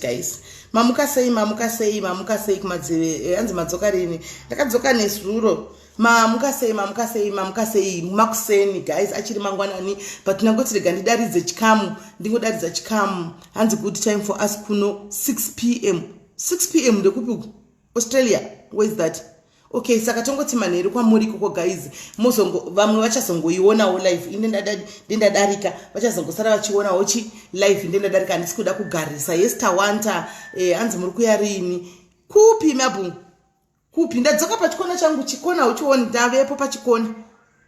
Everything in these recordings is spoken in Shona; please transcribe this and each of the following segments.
Guys, mamuka sei, mamuka sei, mamuka sei kumadzive? Hanzi madzoka rini? Ndakadzoka nezuro. Mamuka sei, mamuka sei, mamuka sei? Makuseni guys, achiri mangwanani, but ndangoti rega ndidaridze chikamu, ndingodaridza chikamu. Hanzi good time for us kuno 6 p.m. 6 p.m. Ndekupi uku? Australia? Where is that? Okay, saka tongoti manheru kwamuri ikoko guys. Mozongo vamwe vachazongoionawo live ine ndendadarika, vachazongosara vachionawo chi live ndendadarika. Handisi kuda kugarisa. Yes, tawanta. Hanzi muri kuya rini? Kupi mabu? Kupi? Ndadzoka pachikona changu, chikona uchioni, ndavepo pachikona,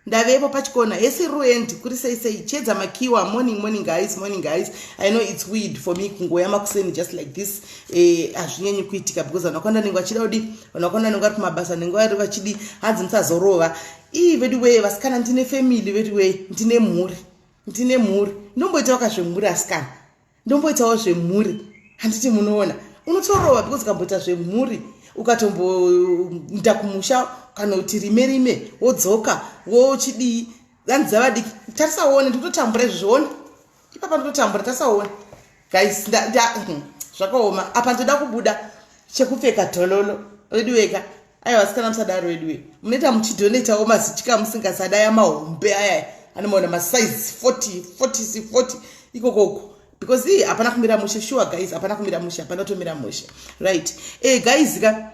ndavepo pachikona. Hesi ruend, kuri sei sei? Chedza makiwa. Morning, morning guys, morning guys. I know it's weird for me kungoya makuseni just like this. Hazvinyanyi kuitika because vanhu vakawanda nenge vachida kudi, vanhu vakawanda nenge vari kumabasa, nenge vari vachidi. Hanzi musazorova ii vedu wee vasikana, ndine family vedu wee, ndine mhuri, ndine mhuri. Ndomboitawo kazvemhuri asikana, ndomboitawo zvemhuri. Handiti munoona unotorova because ukamboita zvemhuri, ukatomboenda kumusha kana kuti rime rime, wodzoka wochidii? Hanzi dzavadiki, tarisaone, ndikutotambura izvozvo. Ona ipapa, ndikutotambura, tarisaone guys. Zvakaoma apa, ndoda kubuda chekupfeka dhololo wedu weka. Aiwa vasikana, musadaro wedu we, munoita muchidonatawo mazichika musingasadaya mahombe aya, anomaona masize 40 40 40 ikokoko, because ii hapana kumira mushe. Sure guys, hapana kumira mushe, hapana kutomira mushe. Right, guys ka,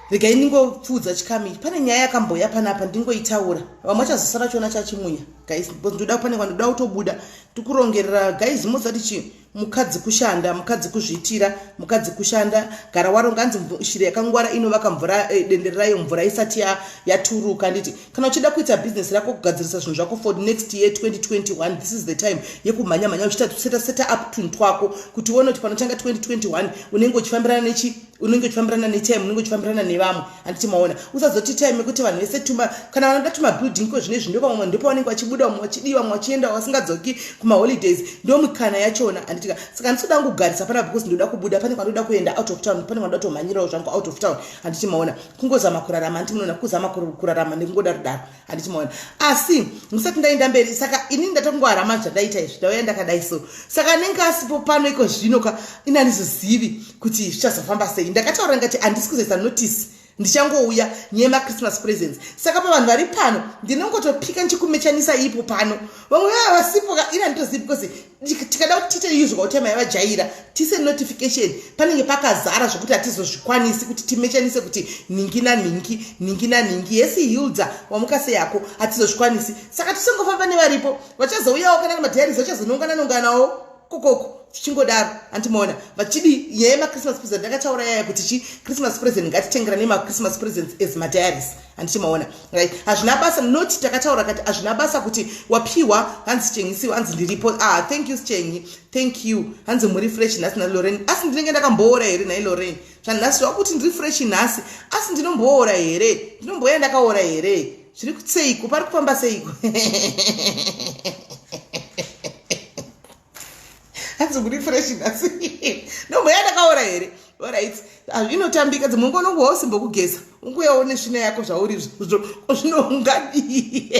regai ndingopfuudza chikamu ichi. Pane nyaya yakamboya panapa, ndingoitaura, vamwe vachazosara chiona chachimunya guys, because ndoda, pane kwandoda kutobuda, tikurongerera guys. Mozati chii? Mukadzi kushanda, mukadzi kuzviitira, mukadzi kushanda. Gara waronga. Anzi shiri yakangwara inovaka mvura dendere rayo mvura isati yaturuka. Nditi kana uchida kuita bhizinesi rako, kugadzirisa zvinhu zvako for next year 2021, this is the time yekumhanya mhanya uchiita seta seta up tunhu twako kuti uone kuti panotanga 2021 unenge uchifambirana nechi, unenge uchifambirana netime, unenge uchifambirana nevamwe. Handiti maona? Usazoti time yekuti vanhu vese tuma, kana vanoda tumabuilding ko zvinezvi, ndopamwe ndopavanenge vachibuda, vamwe vachidiwa, vamwe vachienda, vasingadzoki kumaholidays, ndo mikana yachona, handitika? Saka handisi kuda kugarisa pana because ndoda kubuda, pane kwandoda kuenda out of town, pane kwandoda kutomhanyirawo zvangu out of town. Handiti maona? Kungozama kurarama, handiti munoona? Kuzama kurarama nekungodaro daro, handiti maona? Asi musati ndaenda mberi, saka inini ndatokungoharama zvandaita izvi, ndauya ndakadai so. Saka anenge asipo pano iko zvino ka, ini handizozivi kuti zvichazofamba sei. Ndakataura ngati handisi kuzoisa notice, ndichangouya nyaya yemachristmas presents. Saka pavanhu vari pano ndinongotopika ndichikumechanisa ipo pano, vamwe vava vasipo ka, ini handitozivi, because tikada kuti tiite usual time yavajaira, tise notification, panenge pakazara zvokuti hatizozvikwanisi kuti timechanise kuti nhingi nanhingi, nhingi nanhingi. Yesi Hilda, wamuka yako, hatizozvikwanisi. Saka tisongofamba nevaripo vachazouyawo, kana madiaries vachazonongana nonganawo kokoko, tichingodaro, handimaona? Vachidi nyaya yemachristmas present, ndakataura yaya kuti chi Christmas present ngatitengera nemachristmas presents as madiaries, handichimaona? Right, hazvina basa noti takataura kati hazvina basa kuti wapiwa. Hanzi chengisiwa, hanzi ndiripo. Ah, thank you Chengi, thank you. Hanzi muri fresh nhasi naLorain. Asi ndinenge ndakamboora here nhai Lorraine? Zvanhasi wakuti ndiri fresh nhasi, asi ndinomboora here? Ndinomboya ndakaora here? Zviri seiko? Pari kufamba seiko? Hanzi muri fresh nhasi, ndomboya ndakaora here? Alright, inotambika dzimwe nguva, unonguva usimbokugeza, unguyawo nesvina yako zvauri izvozvo, zvino ungadii?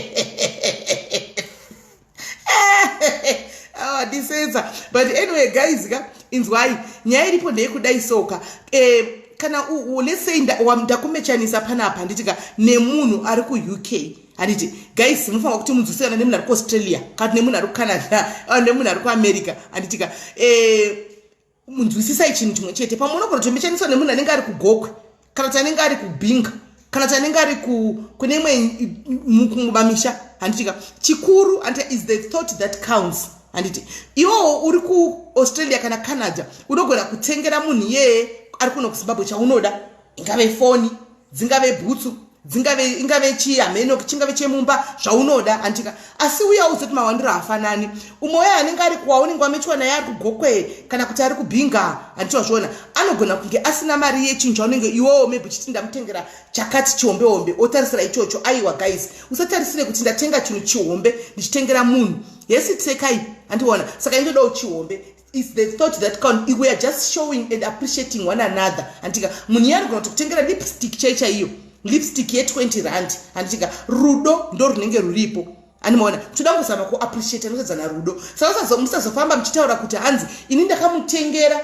Wandisetsa. But anyway guys ka, inzwai, nyaya iripo ndeyekudai soka. Kana let's say ndakumechanisa panapa, handiti ka, nemunhu ari kuUK, handiti guys? Munofanira kuti munzwisirana nemunhu ari kuAustralia kana nemunhu ari kuCanada, nemunhu ari kuAmerica, handiti ka? Munzwisisai chinhu chimwe chete. Pamwe unogona kutomechaniswa nemunhu anenge ari kuGokwe, kana kuti anenge ari kuBinga, kana kuti anenge ari kune imwe mamisha, handitika? Chikuru is the thought that counts, handiti? Iwowo uri kuAustralia kana Canada unogona kutengera munhu iyeye ari kuno kuZimbabwe chaunoda, ingave foni, dzingave bhutsu, dzingave, ingave chii, hameno, chingave chemumba, zvaunoda, handitika? Asi uya uzoti mawandiro haafanani. Umwe uya anenge ari kwaunenge wamechiwa naye ari kuGokwe kana kuti ari kuBinga, handiti wazviona, anogona kunge asina mari yechinhu chaunenge iwowo maybe uchiti ndamutengera chakati chihombe hombe, otarisira ichocho. Aiwa guys, usatarisire kuti ndatenga chinhu chihombe ndichitengera munhu. Yesi tekai, handiona? Saka indodawo chihombe. It's the thought that count. We are just showing and appreciating one another, handitika? Munhu iye anogona kutokutengera lipstick chai chaiyo, lipstick ye20 rand, handitika? Rudo ndo runenge ruripo. Animaona, toda kuzama kuappreciate nokutadzana rudo. Saka musazofamba muchitaura kuti hanzi ini ndakamutengera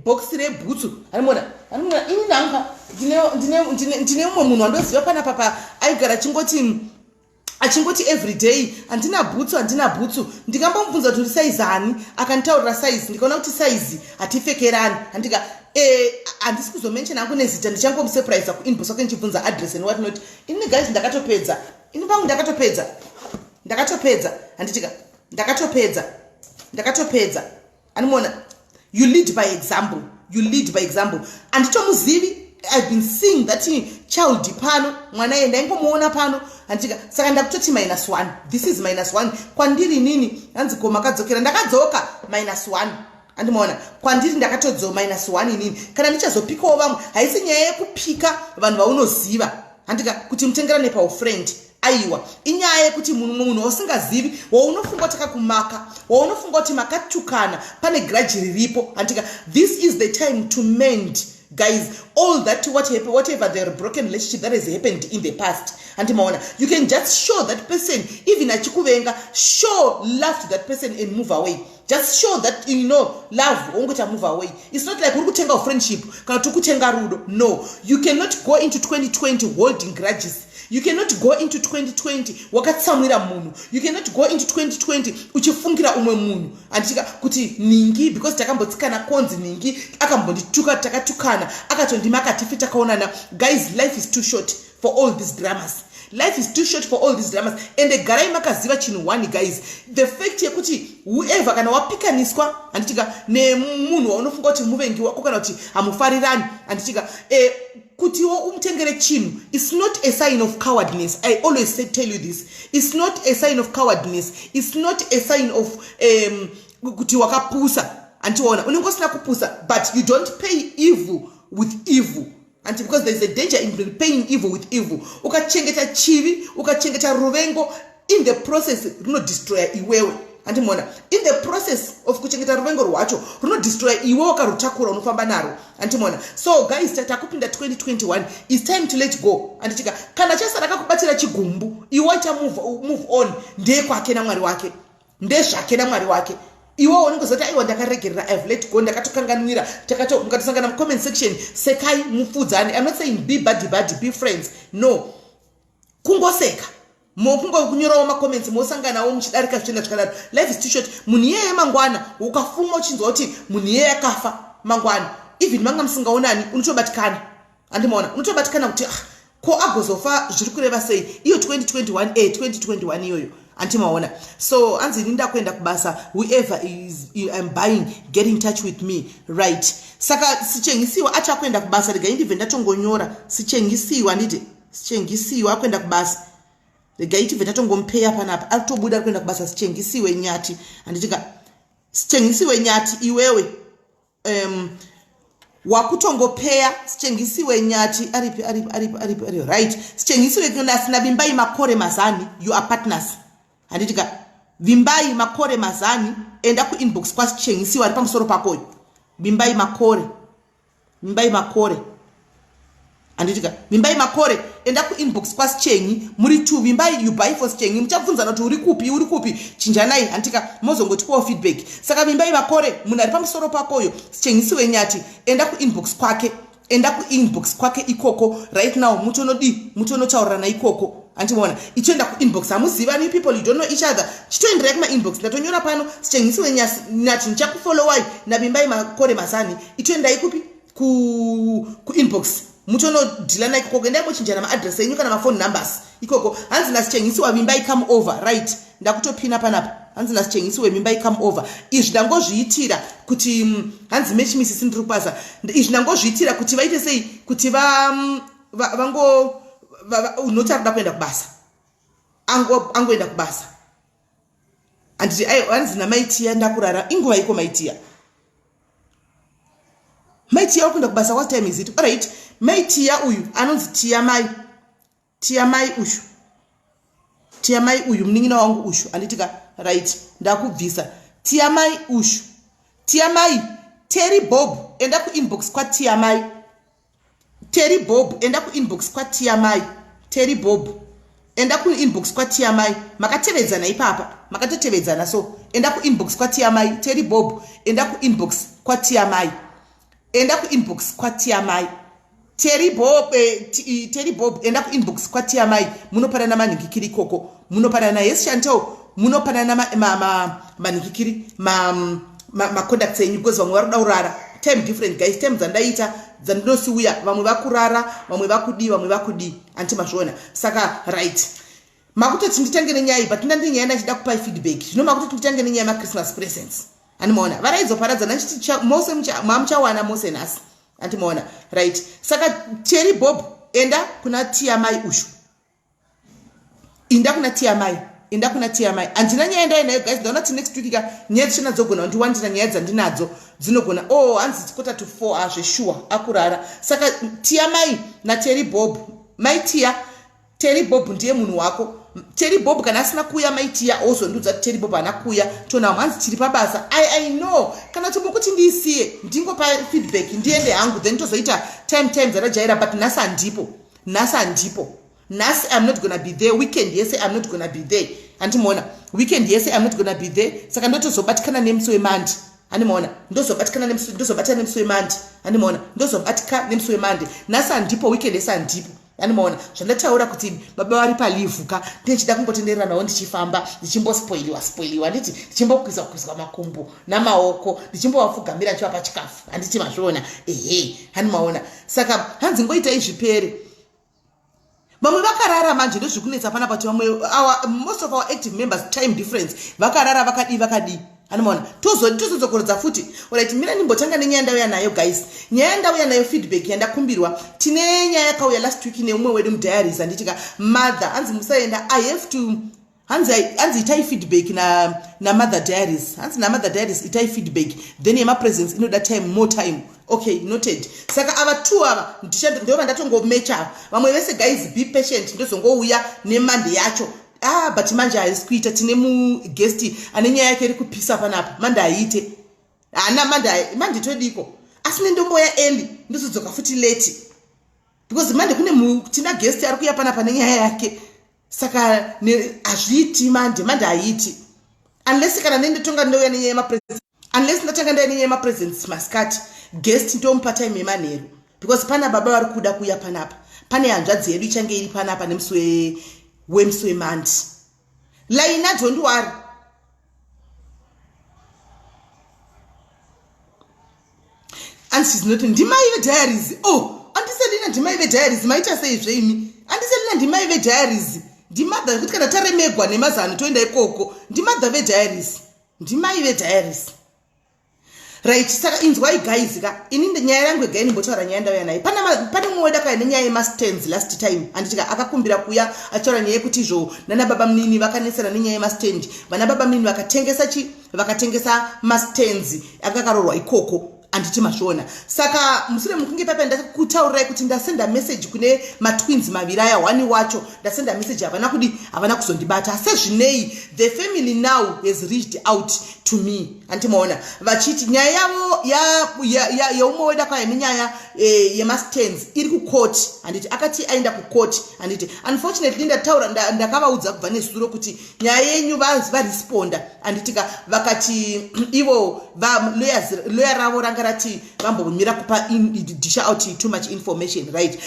bhokisi rebhutsu. Animaona, animaona, ini ndanga ndine mumwe munhu wandoziva panapa pa aigara achingoti everyday, "Handina bhutsu, handina bhutsu." Ndikambomubvunza kuti uri saizi ani, akanditaurira saizi, ndikaona kuti saizi hatifekerani. Handika handisi kuzomentiona hangu nezita, ndichangomusurprise kuinbox wake ndichibvunza address and what not. Ini guys, ndakatopedza. Ini pangu ndakatopedza, ndakatopedza. Handitika, ndakatopedza, ndakatopedza. Animona, you lead by example, you lead by example. Handitomuzivi. I've been seeing that child pano, mwana iye ndaingomuona pano. Handitika, saka ndakutoti -1. This is -1 kwandiri nini. Hanzi ko makadzokera? Ndakadzoka -1. Andimaona, kwandiri ndakatodzo -1 inini. Kana ndichazopikawo vamwe, haisi nyaya yekupika vanhu vaunoziva, handika, kuti mutengerane paufriend. Aiwa, inyaya yekuti munhu wausingazivi, waunofunga kuti akakumaka, waunofunga kuti makatukana, pane grudge riripo. Handika, this is the time to mend, guys, all that whatever the broken relationship that has happened in the past. Handimaona, you can just show that person, even achikuvenga, show love to that person and move away. Just show that love, wongoita move away. It's not like uri kutenga friendship kana kuti kutenga rudo. No, you cannot go into 2020 holding grudges. You cannot go into 2020 wakatsamwira munhu. You cannot go into 2020 uchifungira umwe munhu, handitika, kuti ningi, because takambotsikana konzi ningi akambondituka, takatukana, akatondima, akatifi takaonana. Guys, life is too short for all these dramas. Life is too short for all these dramas. Ende garai makaziva chinhu one, guys: the fact yekuti whoever, kana wapikaniswa, handitika, nemunhu waunofunga kuti muvengi wako kana kuti hamufarirani, handitika, kutiwo umutengere chinhu, it's not a sign of cowardness. I always say, tell you this, it's not a sign of cowardness. It's not a sign of kuti wakapusa. Handiona, unenge usina kupusa, but you don't pay evil with evil. And because there is a danger in paying evil with evil. Ukachengeta chivi, ukachengeta ruvengo, in the process runodestroya iwewe. Handimuona, in the process of kuchengeta ruvengo rwacho, runodestroya iwe wakarutakura, unofamba naro. Handimuona. So guys, takupinda 2021, it's time to let go. Handitika, kana chasara kakubatira chigumbu, iwe waita move on. Ndekwake naMwari wake, ndezvake naMwari wake. Iwe unenge zoti, "Aiwa, ndakaregerera, I've let go, ndakatokanganwira." Mukatosangana mucomment section, sekai, mufudzane. I'm not saying be buddy buddy, be friends, no. Kungoseka, kunyorawo macomments, mosanganawo muchidarika, zvichienda zvakadaro. Life is too short. Munhu iyeye mangwana ukafuma uchinzwa kuti munhu iyeye akafa mangwana, even manga musingaonani, unotobatikana. Handimaona, unotobatikana kuti, "Ah, ko agozofa zviri kureva sei?" Iyo 2021, a 2021 iyoyo. Antimaona. So anzi ini ndakuenda kubasa. Whoever is I'm buying, get in touch with me, right? Saka Sichengisiwa achakuenda kubasa. Regai ndibve ndatongonyora Sichengisiwa, nditi Sichengisiwa akuenda kubasa. Regai tibve tatongomupeya panapa, ari tobuda, ari kuenda kubasa. Sichengisiwe Nyati, handitika? Sichengisiwe Nyati, iwewe wakutongopeya. Sichengisiwe Nyati aripi? Aripi? Aripi? Aripi? Ari right. Sichengisiwe asina Vimbai Makore Mazani, you are partners, handitika? Vimbai Makore Mazani, enda kuinbox kwaSichengisiwa ari pamusoro pakoyo. Vimbai Makore, Vimbai Makore, handitika? Vimbai Makore, enda kuinbox kwaSichengi. Muri two, Vimbai, you buy for Sichengi. Muchabvunzana kuti uri kupi, uri kupi, chinjanai, handitika? Mozongotipawo feedback. Saka Vimbai Makore, munhu ari pamusoro pakoyo, Sichengisiwe Nyati, enda kuinbox kwake, enda kuinbox kwake ikoko right now. Mutonodi, mutonotaurirana ikoko. Handimaona, ichoenda kuinbox. Hamuzivani people, you don't know each other. Chitoenderai kumainbox. Ndatonyora pano, Sichengisiwe Nyati, ndichakufollowai, naVimbai Makore Mazani. Itoendai kupi? Kuinbox, mutonodhilana ikoko. Endai mochinjana maaddress enyu kana maphone numbers ikoko. Hanzi naSichengisiwa, "Vimbai, come over." Right, ndakutopina panapa. Hanzi naSichengisiwe, "Vimbai, come over." Izvi ndangozviitira kuti hanzi mechimisi ndiri kubasa. Izvi ndangozviitira kuti vaite sei, kuti vango unoti ari kuda kuenda kubasa, angoenda kubasa. Handiti? Hanzi namaitiya, "Ndakurara." Inguva iko, Maitiya? Maitiya uri kuenda kubasa? What time is it? Alright, Maitiya uyu anonzi Tiya Mai, Tiya Mai uyu, Tiya Mai uyu munin'ina wangu uyu, handitika? Right, ndakubvisa Tiya Mai uyu. Tiya Mai, Terry Bob, enda kuinbox kwaTiya Mai. Terry Bob, enda kuinbox kwaTiya Mai. Terry Bob. Enda kuinbox kwaTiyamai, makatevedzana ipapa, makatotevedzana. So enda kuinbox kwaTiyamai. Terry Bob, enda kuinbox kwaTiyamai, enda kuinbox kwaTiyamai. Terry Bob, Terry Bob, enda kuinbox kwaTiyamai, munopanana manhingikiri ikoko, munopanana. Yes, Chantel, munopanana manhingikiri, macontacts enyu, because vamwe vari kuda kurara. Time different, guys. Time dzandaita dzandinosiuya, vamwe vakurara, vamwe vakudii, vamwe vakudii, anti mazviona. Saka right, makutoti nditange nenyaya, but ndandi nyaya ndachida kupai feedback. Zvino makutoti nditange nenyaya yemachristmas presents. Andimaona varaizoparadzana nchiti mose mamuchawana mose nhasi, andimaona. Right, saka Terry Bob, enda kuna Tiyamai ushu, inda kuna Tiyamai, enda kuna Tiyamai. Handina nyaya ndainayo, guys. Ndaona kuti next week ka nyaya dzichena dzogona kundiwandira. Nyaya dzandinadzo dzinogona. Oh, hanzi 3:45. Azveshuwa akurara. Saka Tiyamai naTerry Bob, Maitiya, Terry Bob ndiye munhu wako. Terry Bob kana asina kuuya, Maitiya ozondiudza kuti Terry Bob haana kuuya. Tona hanzi tiri pabasa. I know. Kana kuti mukuti ndiisiye, ndingopa feedback, ndiende hangu, then tozoita time dzatajaira. But nhasi handipo, nhasi handipo, nhasi I'm not gonna be there. Weekend yese I'm not gonna be there, handimaona. Weekend yese I'm not gonna be there. Saka ndotozobatikana nemusi weMonday, handimaona. Ndozobatikana, ndozobata nemusi weMonday, handimaona. Ndozobatika nemusi weMonday. Nhasi handipo, weekend yese handipo, handimaona. Zvandataura kuti baba vari paleave ka, ndinechida kungotenderera navo ndichifamba, ndichimbospoiliwa spoiliwa, handiti, ndichimbokwizwa kwizwa makumbo namaoko, ndichimbovapfugamira, ndichivapa chikafu, handiti mazviona? Ehe, handimaona. Saka hanzi ngoitai zvipere. Vamwe vakarara manje, ndozvikunetsa panapa kuti vamwe, most of our active members, time difference, vakarara, vakadii, vakadii, anomaona. Tozodzokorodza futi. Alright, mira ndimbotanga nenyaya ndauya nayo, guys. Nyaya ndauya nayo, feedback yandakumbirwa. Tine nyaya yakauya last week neumwe wedu mudiaries, handitika. Mother, hanzi musaenda, I have to, hanzi itai feedback namother diaries, hanzi namother diaries itai feedback, then yemapresents inoda time, more time. Okay, noted. Saka ava two ava ndova ndatongomecha ava. Vamwe vese, guys, be patient, ndozongouya neMonday yacho. Ah, but manje haisi kuita. Tine muguest ane nyaya yake iri kupisa panapa. Monday haiite, hana Monday. Monday todiko? Asi nendomboya early, ndozodzoka futi late, because Monday kune tina guest ari kuya panapa nenyaya yake. Saka hazviiti Monday, Monday haiiti, unless kana nendotonga ndouya nenyaya yemapresents, unless ndatanga ndauya nenyaya yemapresents masikati, guest ndomupa time yemanheru, because pana baba vari kuda kuuya panapa, pane hanzvadzi yedu ichange iri panapa nemusi wemusi weMonday. Laina, don't worry. And she's not ndimai vediaries. Oh, andiselina, ndimai vediaries, maita sei zveimi? Andiselina, ndimai vediaries, ndimother kuti kana taremegwa nemazano toenda ikoko. Ndimother vediaries, ndimai vediaries. Right, saka inzwai, guys ka. Ini nyaya yangu egai ndimbotaura nyaya ndauya nayo. Pane mumwe wedu akauya nenyaya yemastands last time, handitika. Akakumbira kuya achitaura nyaya yekuti izvo nana baba munini vakanetsana nenyaya yemastand. Vana baba munini vakatengesa chi, vakatengesa mastands anga akaroorwa ikoko, handiti mazviona. Saka mushure mekunge paipa ndakutaurirai kuti ndasenda message kune matwins maviri aya, one wacho ndasenda message, havana kudi, havana kuzondibata. Sezvinei, the family now has reached out to me, handimaona, vachiti nyaya yavo yeumwe wedu akauya nenyaya yemastands iri kukoti, handiti. Akati aenda kukoti, handiti. Unfortunately ndataura, ndakavaudza kubva nezuro kuti nyaya yenyu varesponda, handitika. Vakati ivo lawyer ravo ranga rati vambomira kupa dish out too much information, right?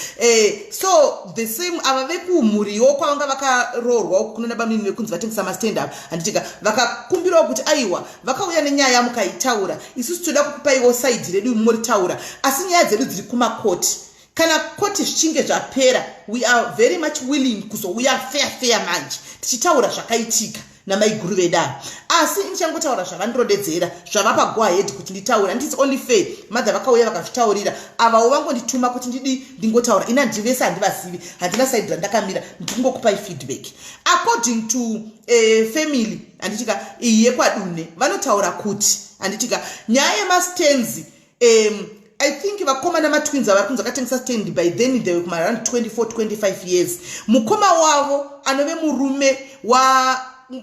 So the same ava vekumhuriwo kwavanga vakaroorwa kunona bamunini vekunzi vatengesa mastand ava, handitika, vakakumbirawo kuti aiwa, vakauya nenyaya mukaitaura, isusu toda kukupaiwo side redu muritaura, asi nyaya dzedu dziri kumakoti. Kana koti zvichinge zvapera, we are very much willing kuzouya fair fair manje tichitaura zvakaitika namaiguru vedu ava. Asi ndichangotaura zvavandirondedzera, zvavapa go ahead kuti nditaura. Handiti only fair, mother vakauya vakazvitaurira, avawo vangondituma kuti ndidi ndingotaura. Ini handivese handivazivi, handina side randakamira, ndikungokupai feedback according to family, handitika. Iyi yekwadune vanotaura kuti, handitika, nyaya yemastands, I think vakomana matwins avari kunzi vakatengesa stand, by then they were kumaaround 24 25 years. Mukoma wavo anove murume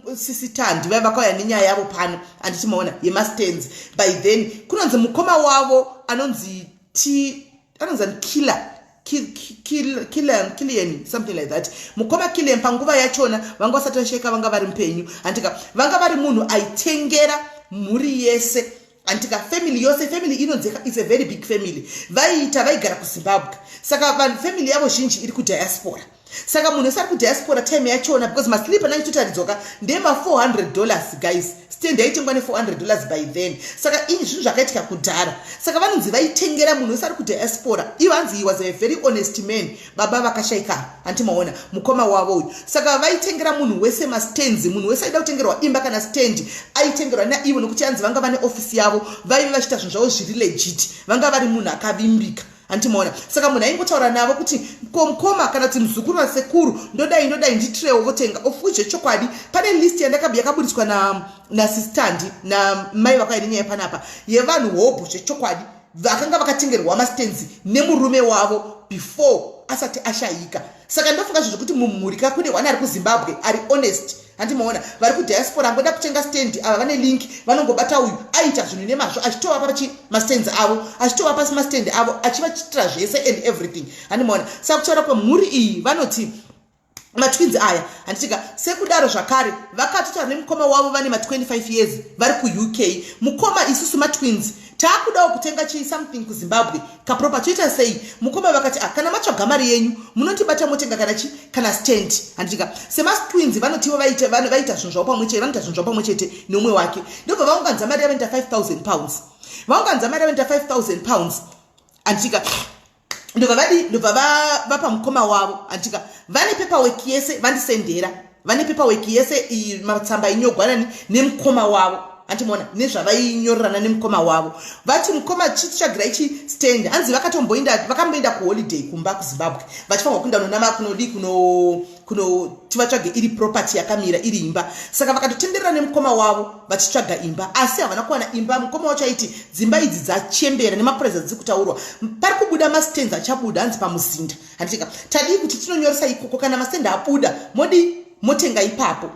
wasisitandi vaiva vakauya nenyaya yavo pano, handiti maona, yemastands, by then kunonzi mukoma wavo anonzi t anonzi ani, Killer. Kilian, something like that. Mukoma Kilian panguva yachona vanga vasati vashaika, vanga vari mupenyu, handika? Vanga vari munhu aitengera mhuri yese, handika? Family yose, family inonzeka, it's a very big family. Vaiita vaigara kuZimbabwe, saka vanhu, family yavo zhinji iri kudiaspora. Saka munhu wese ari kudiaspora time yachona, because maslipa nangitotaridzwaka ndema$400, guys. Stand yaitengwa ne$400 by then. Saka ini zvinhu zvakaitika kudhara. Saka vanonzi vaitengera munhu wese ari kudiaspora. Ivo hanzi he was a very honest man, baba vakashaika, handimaona mukoma wavo uyu. Saka vaitengera munhu wese mastands. Munhu wese aida kutengerwa imba kana stand aitengerwa naivo, nokuti hanzi vanga vane ofisi yavo, vaive vachiita zvinhu zvavo zviri legit, vanga vari munhu akavimbika, handimaona. Saka munhu aingotaura navo kuti komukoma kana kuti muzukuru vasekuru, ndodai, ndodai, nditirewo, votenga. Of which zvechokwadi pane list yakaburitswa nasistandi namai vakauya nenyaya panapa yevanhu hobho zvechokwadi vakanga vakatengerwa mastands nemurume wavo before asati ashayika. Saka ndofunga zvo zvekuti mumhuri ka kune one ari kuZimbabwe ari honest, handimaona. Vari kudiaspora angoda kutenga stand ava vane link, vanongobata uyu aita zvinhu nemazvo, achitovapa pachi mastands avo, achitovapa mastand avo, achivachitira zvese and everything, handimaona. Saka kutaura kwemhuri iyi, vanoti matwins aya, handitika? Sekudaro zvakare vakatotaura nemukoma wavo vane ma25 years vari kuUK. Mukoma, isusu matwins taakudawo kutenga chii, something kuZimbabwe, kaproper, toita sei? Mukoma vakati, ah, kana matsvaga mari yenyu munotibata, motenga kana chi kana stand, handitika? Sematwins vanotivo vaita zvinhu zvavo pamwe chete, vanoita zvinhu zvavo pamwe chete neumwe wake. Ndobva vaunganidza mari yavanoita £5000. Vaunganidza mari yavanoita £5000, handitika? Ndobva vadi, ndobva vapa mukoma wavo, handitika? Vane paperwork yese vandisendera, vane paperwork yese, matsamba ainyogwa nani nemukoma wavo, handimaona, nezvavainyorerana nemukoma wavo. Vati mukoma chitsvagirai chi stand. Hanzi vakatomboinda, vakamboenda kuholiday kumba kuZimbabwe, vachifanirwa kuenda nonama kunodi kuno tivatsvage iri property yakamira iri imba. Saka vakatotenderera nemukoma wavo vachitsvaga imba, asi havana kuwana imba. Mukoma wacho aiti dzimba idzi dzachembera nemapuraizi dziri kutaurwa, pari kubuda mastands achabuda, hanzi pamuzinda, handitika? Tadii kuti tinonyoresa ikoko, kana mastand abuda modi motenga ipapo.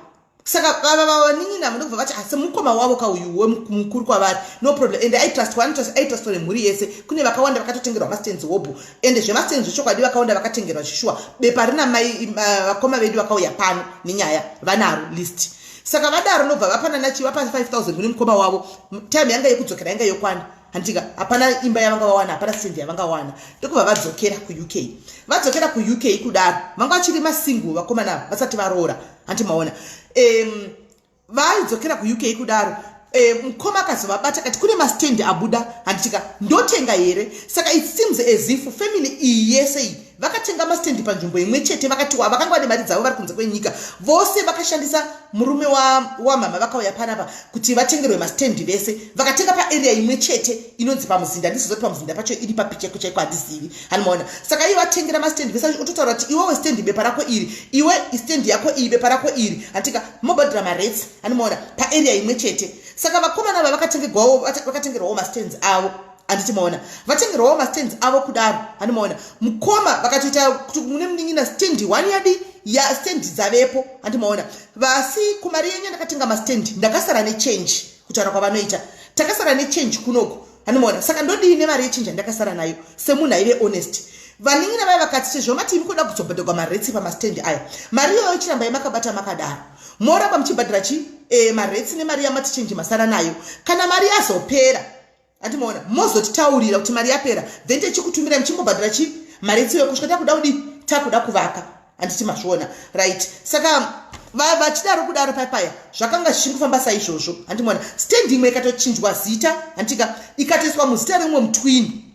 Saka vava vanin'ina ndobva vati, asi mukoma wavo kauyu wemukuru kwavari, no problem. Ende aitrustwa, aitrustwa nemhuri yese. Kune vakawanda vakatotengerwa mastands hobho. Ende zvemastands zvechokwadi vakawanda vakatengerwa zvishuwa. Bepa rina mai vakoma vedu vakauya pano nenyaya vanaro list. Saka vadaro nobva vapanana chi vapa 5000 kune mukoma wavo. Time yanga yekudzokera yanga yokwana, handika? Hapana imba yavanga vawana, hapana stand yavanga wana. Ndokubva vadzokera kuUK. Vadzokera kuUK kudaro vanga vachiri masingle vakomana, vasati varoora, handi maona. Vaidzokera kuUK kudaro, mukoma akazovabata kati kune mastand abuda, handitika? Ndotenga here? Saka it seems as if family iyi yese iyi vakatenga mastand panzvimbo imwe chete. Vakatiwa vakanga vane mari dzavo vari kunze kwenyika vose, vakashandisa murume wamama wa vakauya panapa kuti vatengerwe mastand vese. Vakatenga paarea imwe chete inonzi pamuzinda. Handizozoti pamuzinda pacho iri papicheko chaiko, handizivi, hanimaona. Saka iye vatengera mastand vese, ototaura kuti iwewe stand bepa rako iri, iwe stand yako iyi, bepa rako iri, handika? Mobhadhira marates, hanimaona, paarea imwe chete. Saka vakomana ava vakatengerwawo mastands avo, handiti maona? Vatengerwawo mastands avo kudaro, handi maona, mukoma vakatoita kuti mune munin'ina stand one yadi ya stand dzavepo, handi maona. Vasi kumari yenyu ndakatenga mastand, ndakasara nechange. Kutaura kwavanoita, takasara nechange kunoku, handi maona. Saka ndodii nemari yechange yandakasara nayo? Semunhu aive honest, vanin'ina vaya vakati, sezvo mati imi kuda kuzobhadharwa marates pamastand aya, mari iyoyo chirambai makabata makadaro, moramba muchibhadhara chi marates nemari yamati change masara nayo. Kana mari yazopera, handimaona, mozotitaurira kuti mari yapera, then techikutumirai muchimbobhadhara chi marates iyoyo kusvika takuda kudi takuda kuvaka, handiti mazviona? Right. Saka vachidaro kudaro paipaya zvakanga zvichingofamba saizvozvo, handimaona. Stand imwe ikatochinjwa zita, handika? Ikatoiswa muzita remumwe mutwini.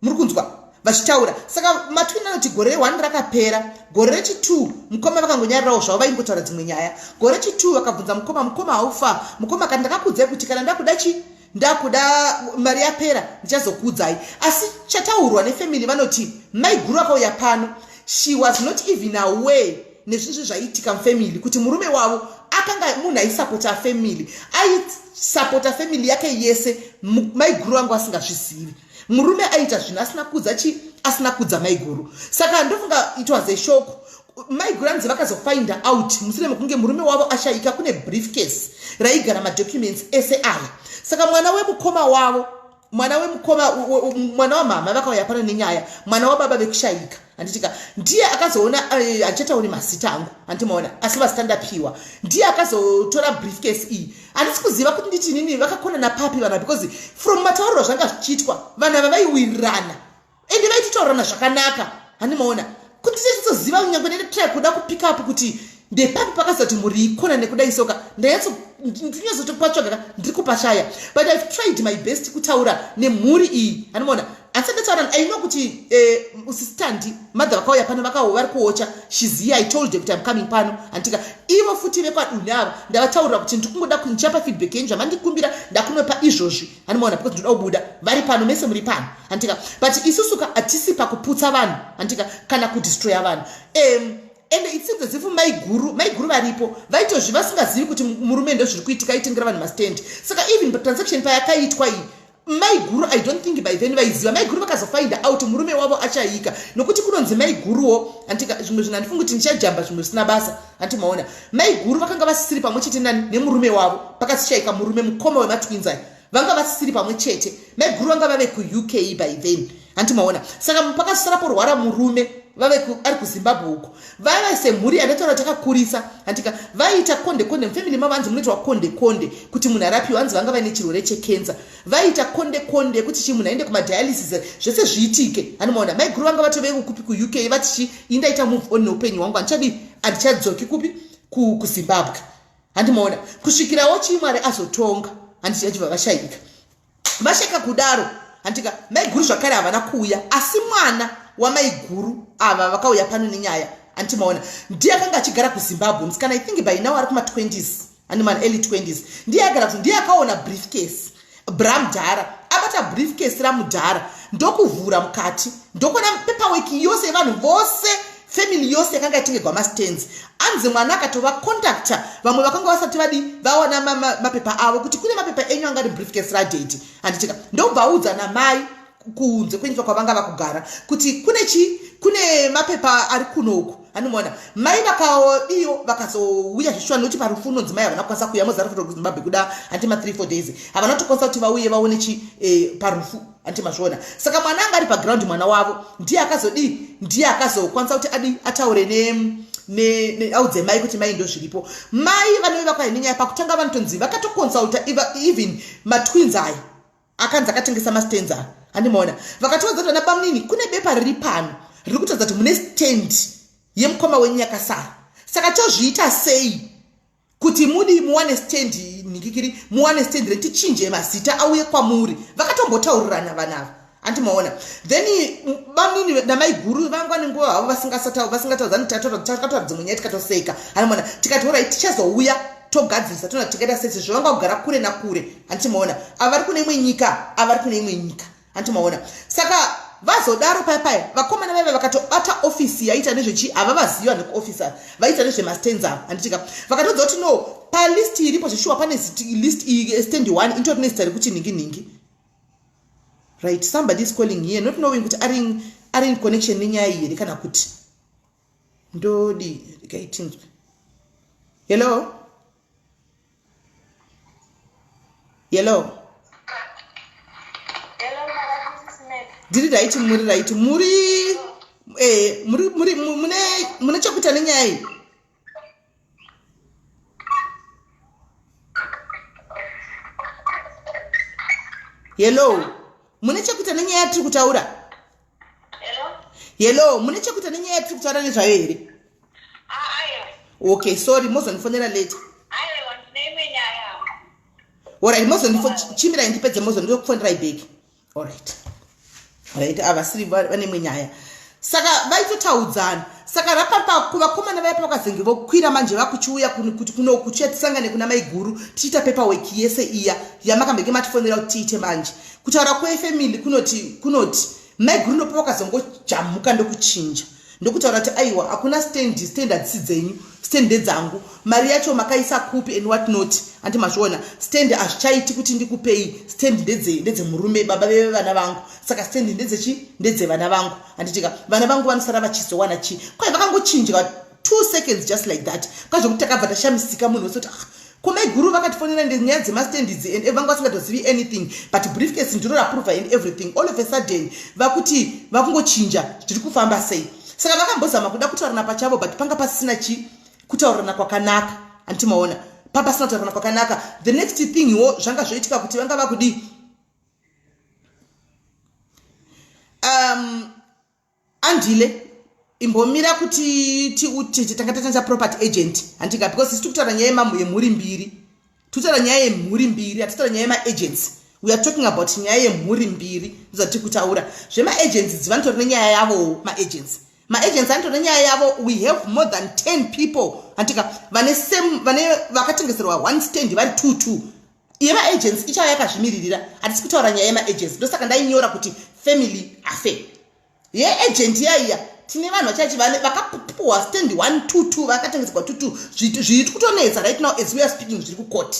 Muri kunzwa vachitaura? Saka matwini anoti gore re1 rakapera, gore rechi2 mukoma vakangonyarirawo zvavo, vaingotaura dzimwe nyaya. Gore rechi2 vakabvunza mukoma, mukoma haufa? Mukoma kati, ndakakuudzai kuti kana ndakuda chi ndakuda mari yapera ndichazokuudzai. Asi chataurwa nefamily, vanoti maiguru akauya pano, she was not even aware nezvinhu zvaiitika mufamily, kuti murume wavo akanga munhu aisapota family, aisapota family yake yese. Maiguru vangu asingazvizivi, murume aita zvinhu asina kudza chi asina kudza maiguru. Saka ndofunga it was a shock. Maiguru anzi vakazofinda out mushure mekunge murume wavo ashayika, kune briefcase raigara madocuments ese aya. Saka mwana wemukoma wavo mwana wemukoma, mwana wamama vakauya pano nenyaya, mwana wababa vekushayika, handitika? Ndiye akazoona, handichatauri mazita angu, handimaona, asi mazita ndapiwa. Ndiye akazotora briefcase iyi. Handisi kuziva kuti nditi inini vakakona napapi vana, because from matauriro zvanga zvichiitwa, vanhu ava vaiwirirana ende vaitotaurirana zvakanaka, handimaona? Kuti tichizoziva nyangwe ndetry kuda kupick up kuti ndepapi pakazoti mhuri ikona nekudai soka, ndanyatsotopatsvaga, ndiri kupashaya. But I've tried my best kutaura nemhuri iyi, handimaona? Handisati ndataura. I know kuti usistandi mother vakauya pano, vakauya vari kuocha shiziya. I told her kuti I'm coming pano, handika? Ivo futi vekwaduni ava ndavataurira kuti ndikungoda ndichapa feedback yenyu zvamandikumbira, ndakunopa izvozvi, handimaona? Because ndinoda kubuda. Vari pano, mese muri pano, handika? But isusu ka hatisi pakuputsa vanhu, handika, kana kudestroya vanhu. And it seems as if maiguru varipo vaitozvi vasingazivi kuti murume ndo zviri kuitika, aitengera vanhu mastand. Saka even transaction payakaitwa iyi, maiguru, I don't think by then vaiziva. Maiguru vakazofind out murume wavo achayika, nokuti kunonzi maiguruwo, handika, zvimwe zvinhu handifungi kuti ndichajamba zvimwe zvisina basa, handimaona? Maiguru vakanga vasisiri pamwe chete nani nemurume wavo pakasishaika murume, mukoma wematwins aya. Vanga vasisiri pamwe chete. Maiguru vanga vave kuUK by then, handimaona? Saka pakasisara porwara murume, vave ari kuZimbabwe uko, vaiva semhuri yandataura takakurisa, handika? Vaiita konde konde mufamily mavo. Hanzi munoitwa konde konde kuti munhu arapiwa. Hanzi vanga vaine chirwere chekenza, vaiita konde konde yekuti chi munhu aende kumadialysis, zvese zviitike, handimaona? Maiguru vanga vatove kupi? KuUK. Vati chi indaita move on neupenyu hwangu, handichadi, handichadzoki kupi? KuZimbabwe, handimaona? Kusvikirawo chii, Mwari azotonga, handichachibva vashayika. Vashayika kudaro, handika, maiguru zvakare havana kuuya, asi mwana wamaiguru ava vakauya pano nenyaya, handimaona? Ndiye akanga achigara kuZimbabwe, musikana, I think by now ari kuma20s, handimana, early 20s. Ndiye agara kuti ndiye akaona briefcase ramudhara. Abata briefcase ramudhara, ndokuvhura mukati, ndokuona paperwork yose yevanhu vose, family yose yakanga yatengerwa mastands. Anzi mwana akatova contacta vamwe vakanga vasati vadi vawana mapepa avo, kuti kune mapepa enyu anga ari briefcase radaddy, handitika? Ndobva audza namai kunze kwenyika kwavanga vakugara kuti kune chi kune mapepa ari kunoku, handimaona? Mai vakadiyo vakazouya zvishuwa, nokuti parufu unonzi mai havana kukwanisa kuuya. Mozara futi kuZimbabwe kuda handi ma 3 4 days, havana kutokwanisa kuti vauye vaone chi parufu, handi mazviona? Saka mwana anga ari paground, mwana wavo, ndiye akazodii, ndiye akazokwanisa kuti adi ataure ne audze mai kuti mai, ndo zviripo. Mai vanove vakauya nenyaya pakutanga vanotonzi vakatoconsulta even matwins aya akanzi akatengesa mastands aya, handimaona? Vakatiudza kuti vana bamunini, kune bepa riri pano riri kutaridza kuti mune stand yemukoma wenyu yakasara. Saka tozviita sei kuti mudi muwane stand nhingikiri, muwane stand retichinje mazita auye kwamuri? Vakatombotaurirana vanava, handimaona? Then bamunini namaiguru vanga nenguva havo vasingataudzani. Takataura dzimwe nyaya, tikatoseka, handimaona? Tikati alright, tichazouya togadzirisa, toona tingaita sei, sezvo vanga kugara kure nakure, handimaona? Ava vari kune imwe nyika, ava vari kune imwe nyika, handimaona? Saka vazodaro paya paya, vakomana vaiva vakatobata ofisi yaita nezvechi, havavaziva nekuofisi, vaita nezvemastands ava, handitika? Vakatodza kuti no, palist iripo zveshuwa pane list stand one itori nezita rekuti nhingi nhingi. Right, somebody is calling here, not knowing kuti ari in connection nenyaya iyi here kana kuti ndodi rikaitinzwe. Hello, hello. Ndiri right, muri right, muri mune chekuita nenyaya iyi? Hello, mune chekuita nenyaya yatiri kutaura? Hello, mune chekuita nenyaya yatiri kutaura nezvayo here? Okay, sorry, mozondifonera later. Alright, mozondichimirai ndipedze, mozondikufonerai back. Alright, avasiri vane imwe nyaya, saka vaitotaudzana. Saka rapapa kuvakomana vaya pavakazenge vokwira manje, vakuchiuya kuti kuno kuchiya tisangane kuna maiguru, tichiita paperwork yese iya yamakambenge matifonera kuti tiite. Manje kutaura kwefamily kunoti maiguru ndopa vakazongojamuka, ndokuchinja, ndokutaura kuti aiwa, hakuna stand, stand hadzisi dzenyu, stand ndedzangu, mari yacho makaisa kupi and what not, handi mazviona? Stand hazvichaiti kuti ndikupei stand, ndedzemurume, baba vevana vangu. Saka stand ndedzechi? Ndedzevana vangu, handitika? Vana vangu vanosara vachizowana chii? Kwai vakangochinjwa 2 seconds, just like that, kwazvokuti takabva tashamisika, munhu wese kuti ah, Ko maiguru vakatifonera nyaya dzemastand idzi and vanga vasingatozivi anything, but briefcase ndiro raprova and everything. All of a sudden vakuti vakungochinja, zviri kufamba sei? Saka vakambozama kuda kutaurana pachavo, but panga pasina chi kutaurirana kwakanaka, handimaona? Papasina kutaurirana kwakanaka. The next thing wo zvanga zvoitika kuti vanga vakudii? Andile, imbomira kuti tiutete, tanga tatandisa property agent, handika? Because isi tikutaura nyaya yemhuri mbiri, tikutaura nyaya yemhuri mbiri, hatitaura nyaya yemaagents. We are talking about nyaya yemhuri mbiri, ndozvatiri kutaura. Zvemaagents dzi vanotori nenyaya yavowo maagents. Maagents anotori nenyaya yavo. We have more than 10 people, handika, vane same, vane vakatengeserwa one stand vari two two. Yemaagents ichava yakazvimiririra, hatisi kutaura nyaya yemaagents. Ndosaka ndainyora kuti family affair. Yeagent yaiya, tine vanhu vachachi vakapuhwa stand 1 2 2, vakatengeserwa 2 2. Zviri kutonetsa right now as we are speaking, zviri kucourt,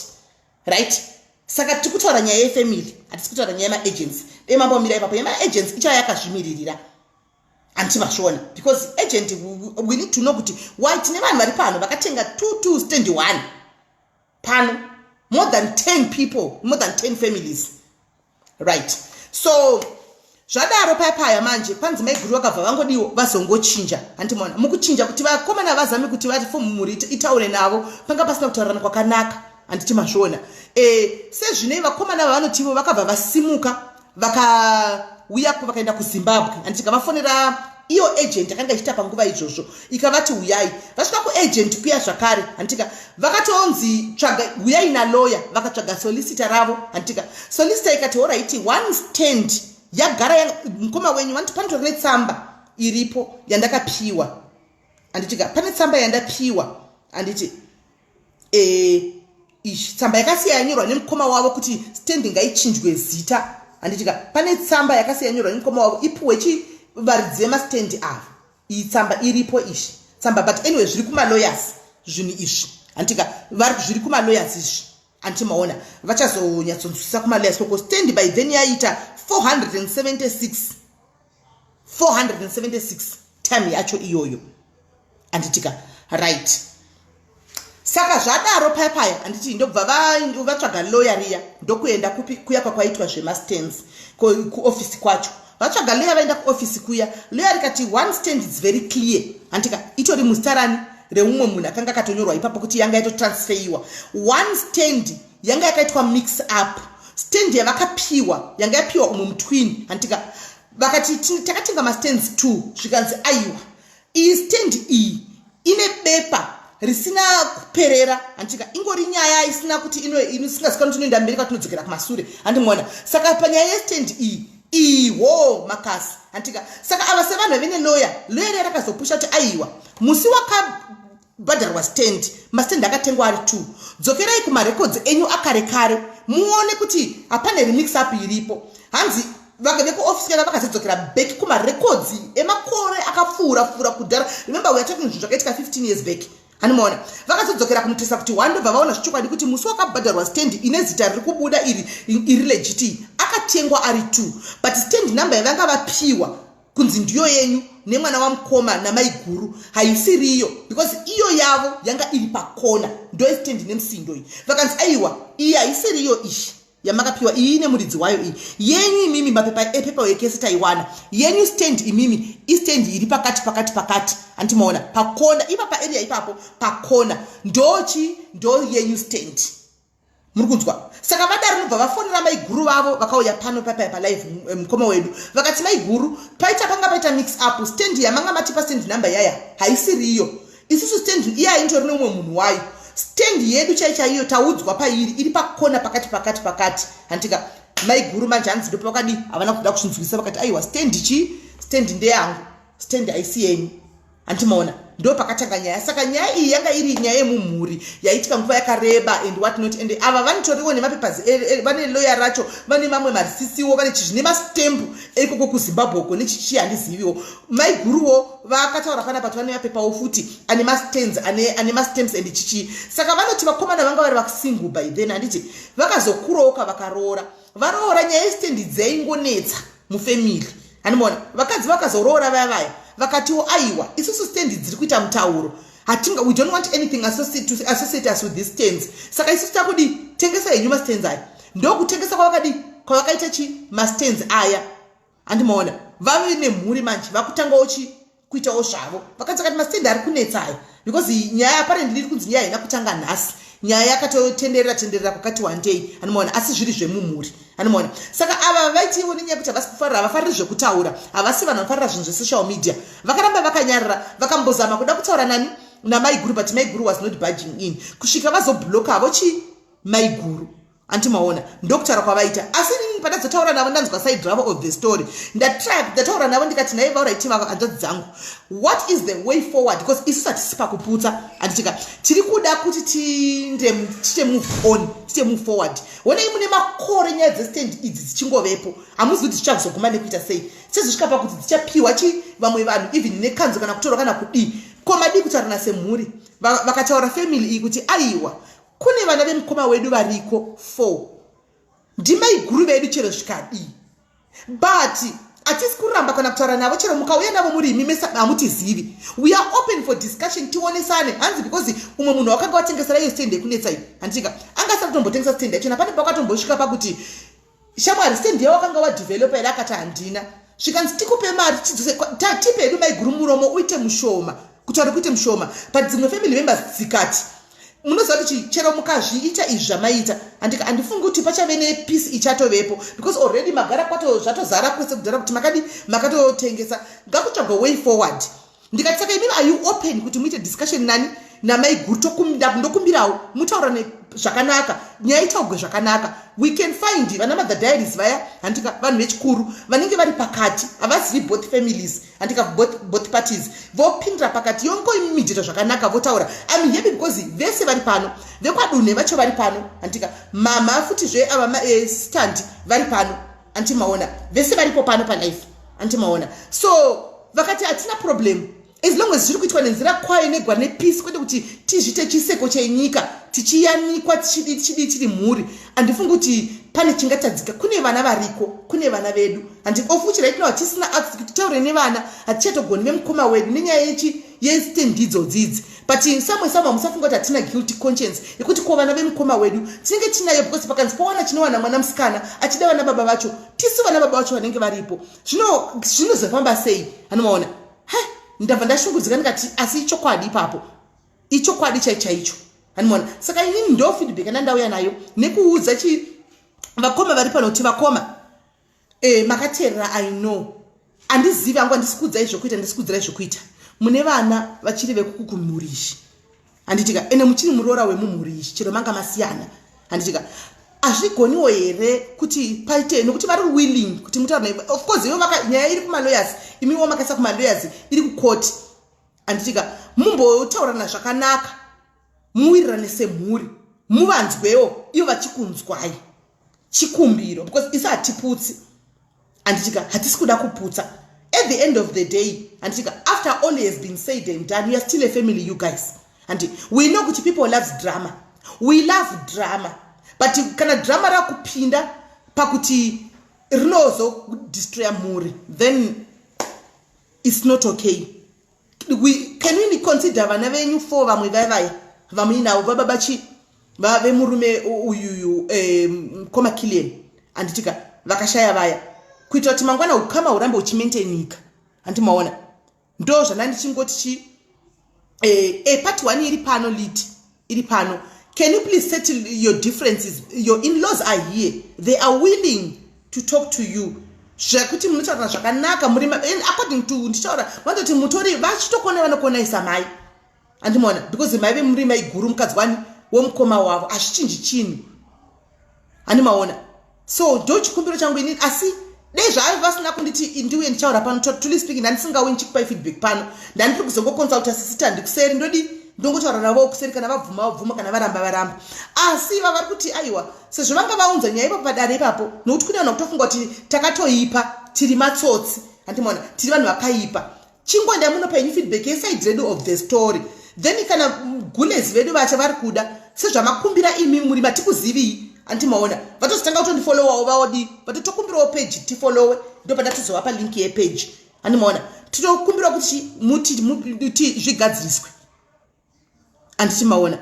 right? Saka tiri kutaura nyaya yefamily, hatisi kutaura nyaya yemaagents. Dei mambomira ipapo. Yemaagents ichava yakazvimiririra, handiti mazviona? Because agent, we need to know kuti why tine vanhu vari pano vakatenga 2 2 stand 1 pano, more than 10 people, more than 10 families, right? So zvadaro paya manje kwanzi maiguru vakabva vangodiwo vazongochinja, handimaona? Mukuchinja kuti vakomana vazame kuti vati mhuri itaure navo, panga pasina kutaurirana kwakanaka, handiti mazviona? Sezvinei vakomana vavanotivo vakabva vasimuka, vakauya, vakaenda kuZimbabwe, handiti? Kavafonera iyo agent akanga ichiita panguva izvozvo, ikavati uyai. Vasvika kuagent kuya zvakare, handitika, vakatonzi tsvaga, uyai naloya. Vakatsvaga solicitor ravo, handitika? Solicitor ikati alright, one stand yagara mukoma wenyu. Vanoti panotori netsamba iripo yandakapiwa, handitika? Pane tsamba yandapiwa, handiti? Tsamba yakasiya yanyorwa nemukoma wavo kuti stand ngaichinjwe zita, handitika? Pane tsamba yakasiya yanyorwa nemukoma wavo, ipiwe chi varidzi vemastendi ava. Iyi tsamba iripo izvi tsamba, but anyway zviri kumalawyers zvinhu izvi, handitika? Zviri kumalawyers izvi, handiti maona? Vachazonyatsonzwisisa kumalawyers koko. Stand by then yaita 476, 476 time yacho iyoyo, handitika? Right, saka zvadaro paya paya, handiti, ndobva vatsvaga loya riya, ndokuenda kupi kuya kwakwaitwa zvemastands, kuofisi kwacho. Vatsvaga loya, vaenda kuofisi kuya, loya rikati one stand is very clear, handika? Itori muzita reumwe munhu akanga akatonyorwa ipapo kuti yanga yatotransferiwa. One stand yanga yakaitwa mix up. Stand yavakapiwa yanga yapiwa umwe mutwin, handika? Vakati takatenga mastands two. Zvikanzi aiwa, iyi stand iyi ine bepa risina kuperera, handitika? Ingori nyaya isina kuti isingazikanwa kuti inoenda mberi kwatinodzokera kumasure, handimona? Saka panyaya yestand iyi iwo makasi, handitika? Saka ava sevanhu vave neloya, loya riya rakazopusha kuti aiwa, musi wakabhadharwa stand, mastand akatengwa ari two. Dzokerai kumarekodzi enyu akare kare muone kuti hapana remix up iripo. Hanzi vekuofisi kana vakazodzokera back kumarekodzi emakore akapfuura pfuura kudhara. Remember, we are talking zvinhu zvakaitika 15 years back, hanimaona? Vakazodzokera kunotarisa kuti one, ndobva vaona zvechokwadi kuti musi wakabhadharwa stand ine zita riri kubuda iri, iri legit, akatengwa ari two, but stand number yavanga vapiwa kunzi ndiyo yenyu nemwana wamukoma namaiguru haisiriyo, because iyo yavo yanga iri pakona, ndo stand nemusindo iyi. Vakanzi aiwa, iyi haisiriyo iyi yamakapiwa, iyi ine muridzi wayo. Iyi yenyu imimi, mapepa epepa yekese taiwana yenyu stand imimi istand iri pakati pakati pakati, handimaona? Pakona ipapa, area ipapo pakona, ndochi ndo yenyu stand. Muri kunzwa? Saka vadaro nobva vafonera maiguru vavo, vakauya pano papa palive mukoma wedu. Vakati maiguru, paita panga paita mix up. Stand yamanga matipa, stand number yaya haisiriyo. Isusu stand iya indori neumwe munhu wayo. Stand yedu chai chaiyo taudzwa pairi, iri pakona pakati pakati pakati, handika? Maiguru manje hanzi ndopa vakadi, havana kuda kuzvinzwisa. Vakati aiwa, stand chi stand ndeyangu, stand haisi yenyu, handimaona? Ndo pakatanga nyaya. Saka nyaya iyi yanga iri nyaya yemumhuri yaitika nguva yakareba and what not, and ava vanotoriwo nemapapers, vane loya racho, vane mamwe marisisiwo, vane chizvi nemastembu ekoko kuZimbabwe uko nechichi, handiziviwo. Maiguruwo vakataura panapa kuti vane mapepawo futi ane mastands, ane mastamps and chichi. Saka vanoti vakomana vanga vari vasingle by then, handiti? Vakazokuroka, vakaroora. Varoora, nyaya yestendi dzaingonetsa mufamily, handimaona? Vakadzi vakazoroora vaya vaya vakatiwo aiwa, isusu stendi dziri kuita mutauro. Hatinga, we don't want anything associate, to associate us with these stands. Saka isusu takudi tengesa henyu mastands aya. Ndokutengesa kwavakadi kwavakaita chi mastands aya. Handimaona vave nemhuri manje, vakutangawo chi kuitawo zvavo. Vakati kati mastand ari kunetsa aya, because nyaya apparently iri kunzi nyaya haina kutanga nhasi, nyaya yakatotenderera tenderera kwakati wandei. Anomaona, asi zviri zvemumhuri. Anomaona, saka ava vaitiwo nenyaya yekuti havasi kufarira, havafariri zvekutaura, havasi vanhu vanofarira zvinhu zvesocial media. Vakaramba vakanyarara, vakambozama kuda kutaura nani, namaiguru, but maiguru was not budging in, kusvika vazobloka havo chi maiguru. Andimaona, ndokutaura kwavaita. Asi inini pandazotaura navo, ndanzwa side ravo of the story, ndatry, ndataura navo ndikati, "Nai vauraiti hanzvadzi dzangu, what is the way forward?" Because isusu hatisi pakuputsa, handitika tiri kuda kuti tiinde, tiite move on, tiite move forward. Honai, mune makore nyaya dzestand idzi dzichingovepo. Hamuzivi kuti zvichazoguma nekuita sei, sezosvika pakuti dzichapiwa chi vamwe vanhu, even nekanzo kana kutorwa kana kudii. Ko madii kutaurana semhuri? Vakataura family iyi kuti aiwa, kune vana vemukoma wedu variko four, ndimaiguru vedu chero zvikadii, but hatisi kuramba kana kutaura navo. Chero mukauya navo muri imi mese, hamutizivi, we are open for discussion, tionesane. Hanzi because umwe munhu wakanga watengesera iyo stand yekunetsa iyi, handika angasati kutombotengesa stand yachona. Pane pakatombosvika pakuti, "Shamwari, stand yawakanga wadevelopa here?" Akati, "Handina." Zvikanzi, "Tikupe mari tidzose, tipe hedu maiguru muromo uite mushoma, kutaura kuite mushoma." But dzimwe family members dzikati, "Munoziva kuti chero mukazviita izvi zvamaita, handika handifungi kuti pachave nepeace ichatovepo, because already magara kwato zvatozara kwese kudhara kuti makadi makatotengesa. Ngakutsvagwa way forward." Ndikati, "Saka imimi, are you open kuti muite discussion nani, namaiguru? Ndokumbirawo mutaurane zvakanaka, nyaya itaugwe zvakanaka. We can find vana Mother Diaries vaya, handika vanhu vechikuru vanenge vari pakati, havazivi both families, handika both parties, vopindira pakati, yongoimidhita zvakanaka, votaura." I'm happy because vese vari pano, vekwadunhe vacho vari pano, handika mama futizve ava stand vari pano. Antimaona, vese varipo pano palife. Antimaona, so vakati hatina problem as long as zviri kuitwa nenzira kwayo, negwa nepeace, kwete kuti tizviite chiseko chenyika, tichiyanikwa, tichidi tichidi tiri mhuri. Handifungi kuti pane chingatadzika. Kune vana variko, kune vana vedu, handi of which right now hatisina access kuti titaure nevana, hatichatogoni vemukoma wedu nenyaya yechi yestand idzodzidzi. But samwe samwe musafunga kuti hatina guilty conscience yekuti ko vana vemukoma wedu, tinenge tinayo, because pakanzi pawana chinowana mwana musikana achida vana baba vacho, tisu vana baba vacho vanenge varipo. Zvino zvinozofamba sei? Anomaona, ha, ndabva ndashungudzika, ndikati asi ichokwadi ipapo, ichokwadi chai chaicho. Hanimona, saka inini ndo feedback yandandauya nayo nekuudza chi vakoma vari pano kuti vakoma, makateerera. I know handizivi hangu, handisi kuudzai zvokuita, ndisi kuudzirai zvokuita. Mune vana vachiri vekukumhuri izvi, handitika? Ende muchiri muroora wemumhuri izvi, chero manga masiyana, handitika? Hazvigoniwo here kuti paite nokuti vari willing kuti mutaure? Of course ivo nyaya iri kumalawyers, imiwo makaisa kumalawyers, iri kukoti, handitika? Mumbotaurana zvakanaka, muwirirane semhuri, muvanzwewo ivo vachikunzwai. Chikumbiro, because isu hatiputsi, handitika? Hatisi kuda kuputsa. At the end of the day, handitika, after all has been said and done, you are still a family, you guys. Handi we know kuti people loves drama, we love drama, but kana drama rakupinda pakuti rinozodestroya mhuri, then it's not okay. Can we consider vana venyu four, vamwe vaivaya vamuinavo, vababa chi vemurume uyuyu, mukoma Kilian, handitika, vakashaya vaya, kuitira kuti mangwana ukama hurambe huchimaintainika? Handimaona, ndo zvana ndichingoti chi part one iri pano, lead iri pano. Can you please settle your differences? Your in-laws are here, they are willing to talk to you, zvekuti munotaura zvakanaka muri according to ndichitaura vanototi mutori vachitokona, vanokonaisa mai. Handimaona, because maive muri maiguru mukadzi wani womukoma wavo, hazvichinji chinhu. Handimaona, so ndo chikumbiro changu inini. Asi dei zvaiva vasina kunditi ndiuye ndichaura pano, truly speaking, ndandisingauyi ndichikupai feedback pano. Ndandiri kuzongoconsulta sisita ndikuseri, ndodi ndongotaura navo kuseri, kana vabvuma vabvuma, kana varamba varamba. Asi vavari kuti aiwa, sezvo vanga vaunza nyaya ipapo padare ipapo, nokuti kune vanhu vakutofunga kuti takatoipa, tiri matsotsi. Handimaona, tiri vanhu vakaipa. Chingoendai munopa inyu feedback yeside redu of the story, then kana gulezi vedu vacha vari kuda sezvamakumbira imi muri matikuzivii. Handimaona, vatozotanga kutondifollowawo, vaodi vatotokumbirawo page tifollowe, ndo pandatozovapa link yepage. Handimaona, tinokumbira kuti muti zvigadziriswe. Anditi maona?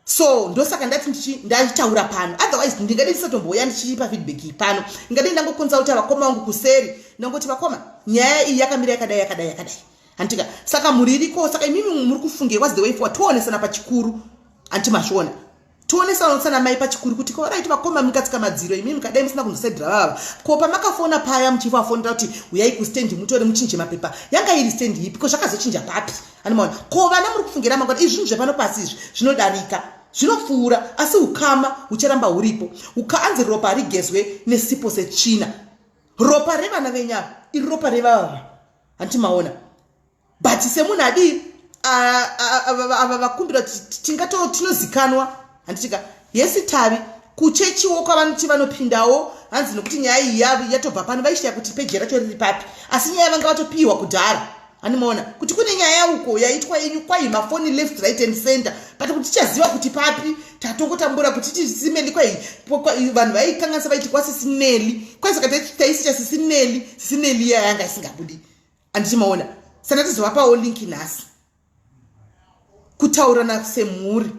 So ndosaka ndati ndachitaura pano, otherwise ndingade ndisatombouya ndichipa feedback iyi pano. Ndingade ndangokonsulta vakoma vangu kuseri, ndangoti, "Vakoma, nyaya iyi yakamira yakadai, yakadai, yakadai." Handitika? Saka mhuri iriko. Saka imimi muri kufunge, what's the way forward? Toonesana pachikuru, handiti mazviona? Tionesana mai pachikuru kuti, "Alright vakoma, mukatsika madziro imi, mukadai musina kunzosaidhira vavava ko pamakafona paya muchivafonera kuti uyai kustendi mutore muchinje mapepa, yanga iri stendi ipi? Ko zvakazochinja papi?" Anomaona? Ko vana muri kufungira mangwana? Izvi zvinhu zvepano pasi izvi zvinodarika, zvinopfuura, asi ukama hucharamba huripo. Anzi ropa harigezwe nesipo setsvina. Ropa revana venyu ava iri ropa revavava, handiti maona? But semunhu adii, ava vakumbira kuti tingato tinozikanwa, handitika? Yesi tavi kuchechiwo kwavanoti vanopindawo, hanzi nokuti nyaya iyi yatobva pano, vaishaya kuti peji racho riri papi, asi nyaya vanga vatopiwa kudhara. Handimaona kuti kune nyaya uko yaitwa yenyu kwai mafoni left, right and center, but kuti tichaziva kuti papi, tatongotambura kuti tisimeli. Kwai vanhu vaikanganisa, vaiti kwasisineli kwai, saka taisicha sisineli, sisineli iya yanga isingabudi, handichimaona? Saka tizovapawo link nhasi kutaurana semhuri.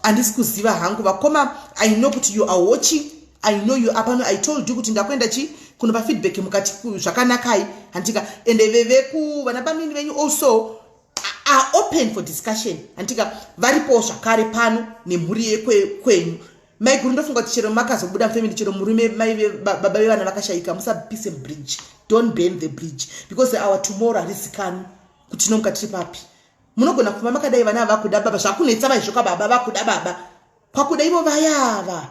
Handisi kuziva hangu, vakoma. I know kuti you are watching. I know you apano. I told you kuti ndakuenda chi kunopa feedback, mukati zvakanakai, handika? Ende veveku vana bamini venyu also are open for discussion, handika? Varipowo zvakare pano nemhuri yekwenyu. Maiguru, ndofunga kuti chero makazobuda mufamily, chero murume baba vevana vakashayika, musapise bridge. Don't burn the bridge, because our tomorrow harizikanwi kuti tinomuka tiri papi. Munogona kufa makadai, vana vakuda baba, zvakunetsa vaizvoka, baba vakuda baba, kwakuda ivo vayava,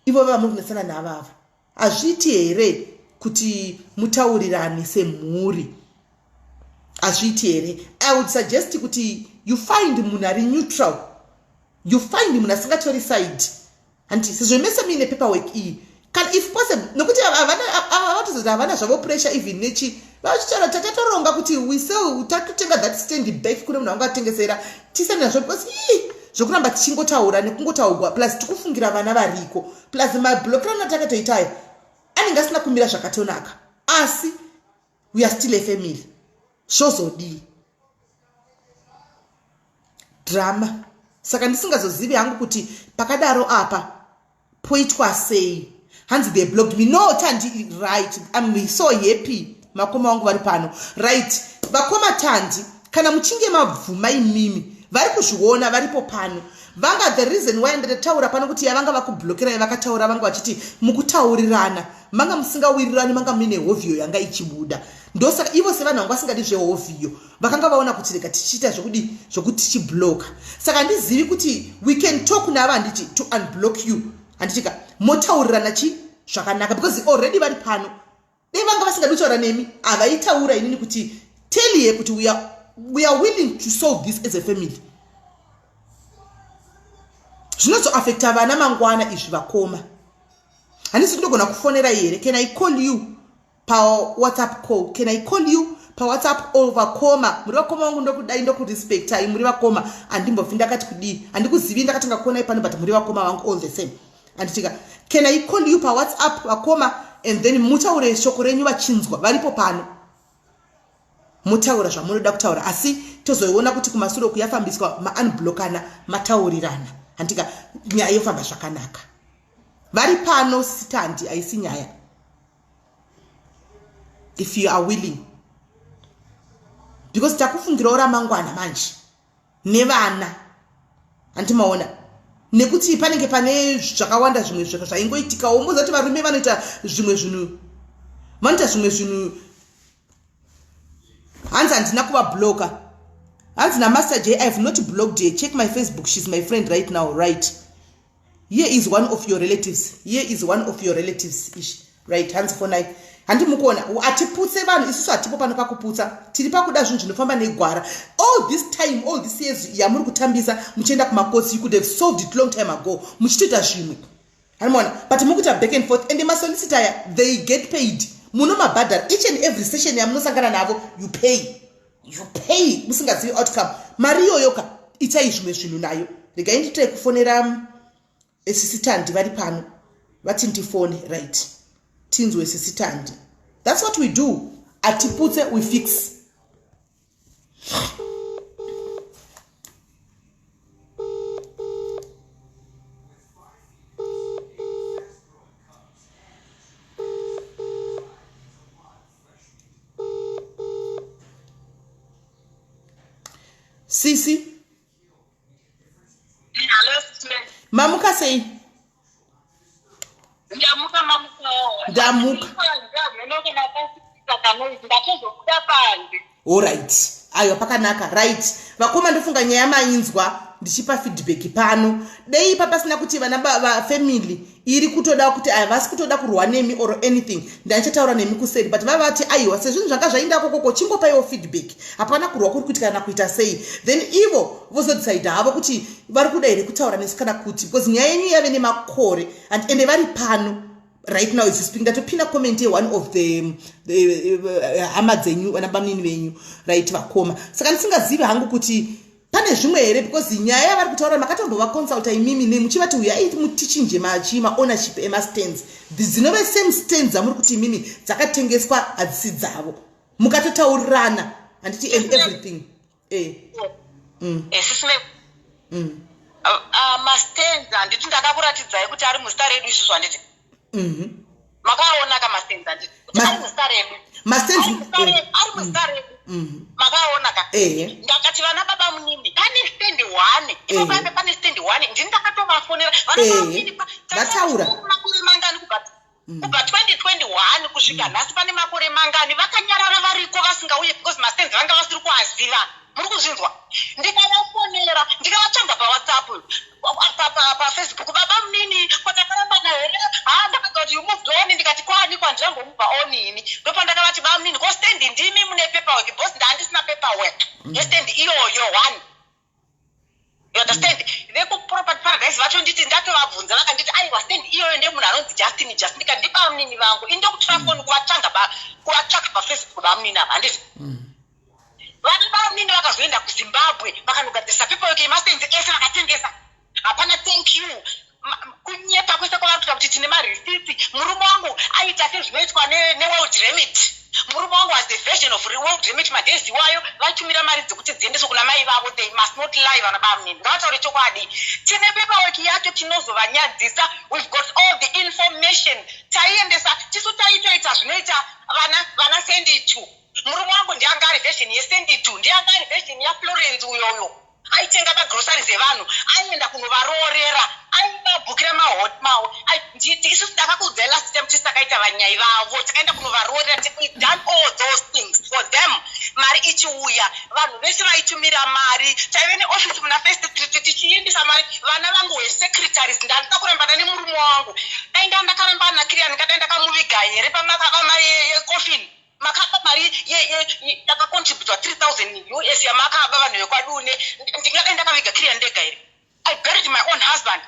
ivo vava muri kunetsana navava. Hazviiti here kuti mutaurirane semhuri? Hazviiti here? I would suggest kuti you find munhu ari neutral, you find munhu asingatori side, handiti? Sezvo mese muine paperwork iyi, kana if possible, nokuti vatozoti havana zvavo pressure even nechi vachitaura, tatatoronga kuti we sell, tatotenga that stand back kune munhu anga atengesera, tisane nazvo, because ii zvokuramba tichingotaura nekungotaurwa, plus tikufungira vana variko, plus mablokirano atakatoitayo anenge asina kumira zvakatonaka, asi we are still a family. Zvozodii drama? Saka ndisingazozivi hangu kuti pakadaro apa poitwa sei. Hanzi, "They blocked me." No, Tandi, right? I'm so happy makoma vangu vari pano. Right, vakoma Tandi, kana muchinge mabvuma imimi, vari kuzviona, varipo pano. Vanga the reason why ndataura pano kuti yavanga vakublokerai, vakataura, vanga vachiti mukutaurirana manga musingawirirani, manga muine hovhiyo yanga ichibuda. Ndosaka ivo sevanhu vanga vasingadi zvehovhiyo, vakanga vaona kuti rega tichiita zvokudi, zvokuti tichibloka. Saka handizivi kuti we can talk navo, handiti, to unblock you, handitika? Motaurirana chi zvakanaka, because already vari pano. Dei vanga vasingadi kutaura nemi, havaitaura. Inini kuti tell ye kuti we are willing to solve this as a family. Zvinozoafecta vana mangwana izvi, vakoma. Handisi ndogona kufonera here? Can I call you paWhatsApp call? Can I call you paWhatsApp? O vakoma, muri vakoma vangu, ndokudai, ndokurespectai, muri vakoma. Handimbofi ndakati kudii, handikuzivi, ndakatanga kuonai pano, but muri vakoma vangu all the same, handitika? Can I call you paWhatsApp, vakoma, and then mutaure shoko renyu vachinzwa? Varipo pano, mutaura zvamunoda kutaura, asi tozoiona kuti kumasure kuyafambiswa maunblockana, mataurirana, handika? Nyaya yofamba zvakanaka. Vari pano, sitandi, haisi nyaya if you are willing, because takufungirawo ramangwana manje nevana, handimaona? Nekuti panenge pane zvakawanda zvimwe zvaingoitikawo. Moziva kuti varume vanoita zvimwe zvinhu, vanoita zvimwe zvinhu. Hanzi, "Handina kuvabloka." Hanzi naMaster J, "I have not blocked her. Check my Facebook, she's my friend right now." Right, here is one of your relatives. Here is one of your relatives ish. Right, hanzi fonai. Handimukuona, hatiputse vanhu isusu, hatipo pano pakuputsa, tiri pakuda zvinhu zvinofamba negwara. All this time, all this years yamuri kutambisa muchienda kumakotsi, you could have solved it long time ago, muchitoita zvimwe, handimaona? But mukuita back and forth, and masolicitor aya, they get paid. Munomabhadhara each and every session yamunosangana navo. You pay, you pay musingazivi outcome. Mari iyoyoka, itai zvimwe zvinhu nayo. Regai nditai kufonera sisitandi, vari pano, vati ndifone. Right, tinzwe sisitandi. That's what we do, atiputse, we fix. Sisi, mamuka sei? Ndamuka, mamukawo? Ndamuka. Ndatozobuda panze. Alright, aiwa, pakanaka. Right, vakoma, ndofunga nyaya mainzwa ndichipa feedback pano. Dei ipa pasina kuti vana vafamily iri kutoda kuti havasi kutoda kurwa nemi or anything, ndandichataura nemi kuseri, but vavati aiwa, sezvinhu zvanga zvainda kokoko, chingopaiwo feedback, hapana kurwa kuri kuitika kana kuita sei. Then ivo vozodecida havo kuti vari kuda here kutaura nesu kana kuti, because nyaya yenyu yave nemakore and ende vari pano right now as you speak. Ndatopinda comment yeone of the hama dzenyu, vana bamunini venyu. Right, vakoma, saka ndisingazivi hangu kuti pane zvimwe here, because nyaya yavari kutaura makatombovaconsulta imimi nemuchivati uyai mutichinje machi maownership emastands, dzinove same stands dzamuri kuti imimi dzakatengeswa hadzisi dzavo, mukatotaurirana, handiti, and everything, eh. Sisime. Mastands, handiti ndakakuratidzai kuti ari muzita redu isusu, handiti? Makaona ka mastands, handiti, kuti ari muzita redu? Mastands. Ari muzita redu. Makaona ka? Ehe. Ndakati vana baba munini, pane stand one ipo paipe, pane stand one, ndini ndakatovafonera vana baba munini. Vataura. Makore mangani kubva 2021 kusvika nhasi? Pane makore mangani vakanyarara variko vasingauye? Because mastands vanga vasiri kuaziva. Muri kuzvinzwa? Ndikavafonera, ndikavatsvaga paWhatsApp, paFacebook. Baba munini, kwatakarambana here? Ha, ndakadza kuti you moved on. Ndikati kwani kwandinambomubva on ini? Ndopandakavati, baba munini, ko stand ndimi mune paperwork? Because ndaandisina paperwork yestand iyoyo one, you understand? Vekuproperty Paradise vacho nditi ndatovabvunza, vakanditi aiwa, stand iyoyo ndemunhu anonzi Justin. Justin, ndikati ndibamunini vangu. Ini ndokutora foni kuvatsvaga paFacebook, bamunini ava, handiti? Vana bamunini vakazoenda kuZimbabwe, vakanogadzirisa paperwork yemastands ese, vakatengesa. Hapana thank you. Kunyepa kwese kwavari kuita kuti tine marisiti. Murume wangu aita sezvinoitwa neWorld Remit. Murume wangu was the version of World Remit. Madays iwayo vaitumira mari dzekuti dziendeswe kuna mai vavo. They must not lie. Vana bamunini ngavataure chokwadi. Tine paperwork yacho, tinozovanyadzisa. We've got all the information. Taiendesa tisu, taitoita zvinoita vana Senditu. Murume wangu ndianga ari version yeSenditu, ndianga ari version yaFlorence uyoyo. Aitenga magroceries evanhu, aienda kunovaroorera, aivabhukira mahotmawo. Isusu ndakakuudzai last time, tisi takaita vanyai vavo, takaenda kunovaroorera. We done all those things for them. Mari ichiuya, vanhu vese vaitumira mari. Taive neofisi muna First Street, tichiendesa mari. Vana vangu wesecretaries. Ndandida kurambana nemurume wangu. Dai nda ndakarambana naKirian, kadai ndakamuviga here pamakaba mari yecoffin? Makaba mari yakacontributwa 3000 US yamakaba vanhu vekwadune. Ndingadai ndakaviga Kirian ndega here? I buried my own husband.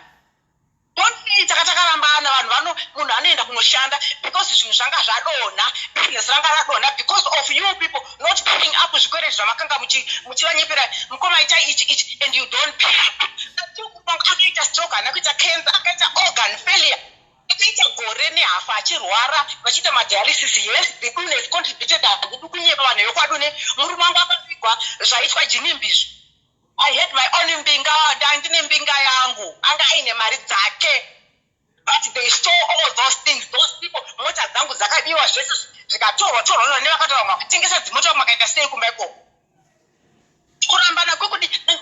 Don't say takatarambana. Vanhu vano munhu anoenda kunoshanda because zvinhu zvanga zvadonha, business ranga radonha because of you people not paying up zvikwereti zvamakanga muchivanyepera. Mukoma, itai ichi ichi and you don't pay. Akaita stroke, haana kuita cancer, akaita organ failure, akaita gore nehafu achirwara, vachiita madialysis. Yes, the Dunes contributed. Handidi kunyepa, vanhu vekwadune. Murume wangu akavigwa zvaitwa Ginimbizvo. I had my own mbinga, ndandine mbinga yangu, anga aine mari dzake, but they stole all those things, those people. Mota dzangu dzakabiwa, zvese zvikatorwa torwa nevakatora. Vamwe vakatengesa dzimota, vamwe vakaita sei kumba ikoko. Kurambana kwekudi? Pane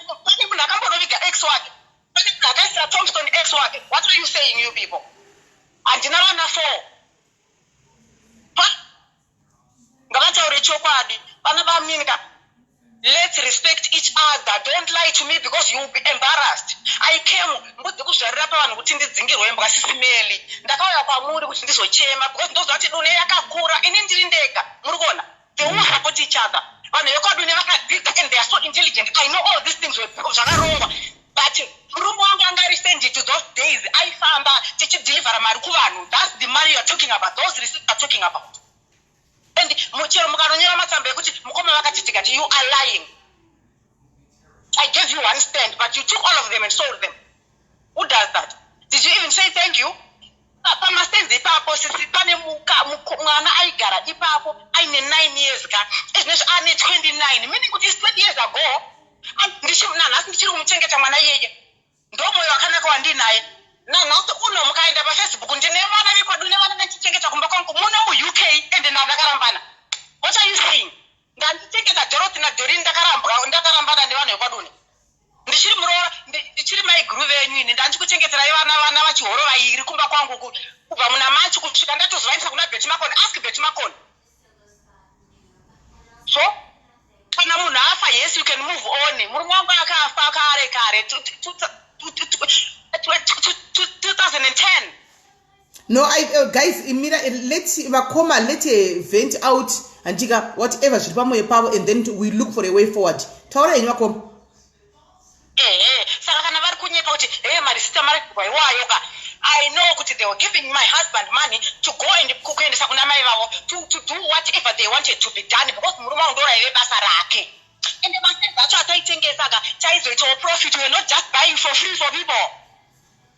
munhu akambonoviga ex wake? Pane munhu akaisira tombstone ex wake? What are you saying, you people? Handina vana four? Pa ngavataure chokwadi vana bamunini ka. Let's respect each other. Don't lie to me because you will be embarrassed. I came mbudzi kuzvarira pavanhu kuti ndidzingirwe imbwa. Sisimeli, ndakauya kwamuri kuti ndizochema because ndoziva kuti dune yakakura. Ini ndiri ndega, muri kuona, they won't support each other. Vanhu vekwadune vakadzidza and they are so intelligent. I know all these things zvakarongwa, but murume wangu anga ari send to those days. Aifamba tichidhilivhara mari kuvanhu. That's the money you are talking about, those receipts are talking about. And chero mukanonyora matsamba ekuti mukoma vakati, tikati you are lying. I gave you one stand, but you took all of them and sold them. Who does that? Did you even say thank you? Pamastands ipapo, sisi, pane mwana aigara ipapo aine 9 years ka. Izvinezvi ane 29, meaning kuti is 20 years ago. Nanhasi ndichiri kumuchengeta mwana iyeye. Ndo mwoyo wakanaka wandinaye nanhasi uno. Mukaenda paFacebook, ndine vana vekwadu nevana vandichengeta kumba kwangu muno muUK, ende nandakarambana. What are you saying? Ndandichengeta Dorothy naDorin. Ndakarambwa, ndakarambana nevanhu. vanhu vekwadune. Ndichiri muroora, ndichiri maiguru venyu ini, ndandichikuchengeterai vana vana vachihoro vairi kumba kwangu kubva muna March kusvika ndatozovaendesa kuna Betty Makoni. Ask Betty Makoni. So kana munhu afa, yes, you can move on. Murume wangu akafa kare kare, 2010. No, guys, imira, let vakoma, let vent out, handika, whatever zviri pamwoyo pavo, and then we look for a way forward. Taura henyu, vakoma. Ehe, saka kana vari kunyepa kuti he marisita marigwa iwayo ka, I know kuti they were giving my husband money to go and kuendesa kuna mai vavo to do whatever they wanted to be done, because murume wangu ndoraive basa rake. Ende masenzi acho ataitengesa ka, taizoitawo profit. We are not just buying for free for people,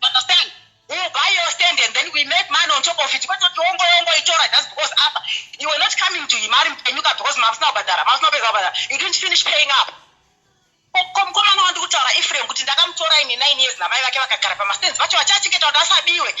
understand? We will buy your stand and then we make money on top of it, kwete kuti wongoyongoitora just because apa you were not coming to him ari mupenyu ka, because mamusina kubhadhara, mamusina kupedza kubhadhara. You didn't finish paying up. Mukomana wandi kutaura, Efrem, kuti ndakamutora ini 9 years namai vake, vakagara pamastands vacho vachiachengeta kuti asabiwe,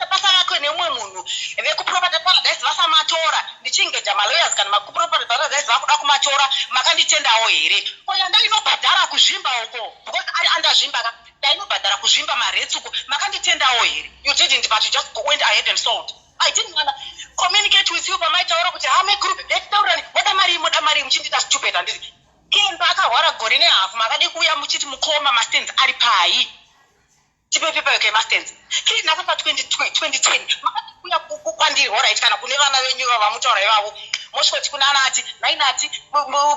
pasavakwe nemumwe munhu, vekuProperty Paradise vasamatora. Ndichingeja malawyers kana kuProperty Paradise vakuda kumatora, makanditendawo here? Oya, ndainobhadhara kuzvimba uko, because ari andazvimba ka, ndainobhadhara kuzvimba maretsi uko, makanditendawo here? You didn't, but you just went ahead and sold. I didn't wanna communicate with you pamaitaura kuti hame group yatitaurirani, moda mari, moda mari, muchindita stupid, handiti? Kemba akarwara gore nehafu, makadi kuuya muchiti, "Mukoma, mastands ari pai? Tipe pepa yoke mastands." Kii akafa 2010, makadi kuuya kwandiri, alright, kana kune vana venyu vamutaura ivavo, mosvikoti kuna Nati, "Nai Nati,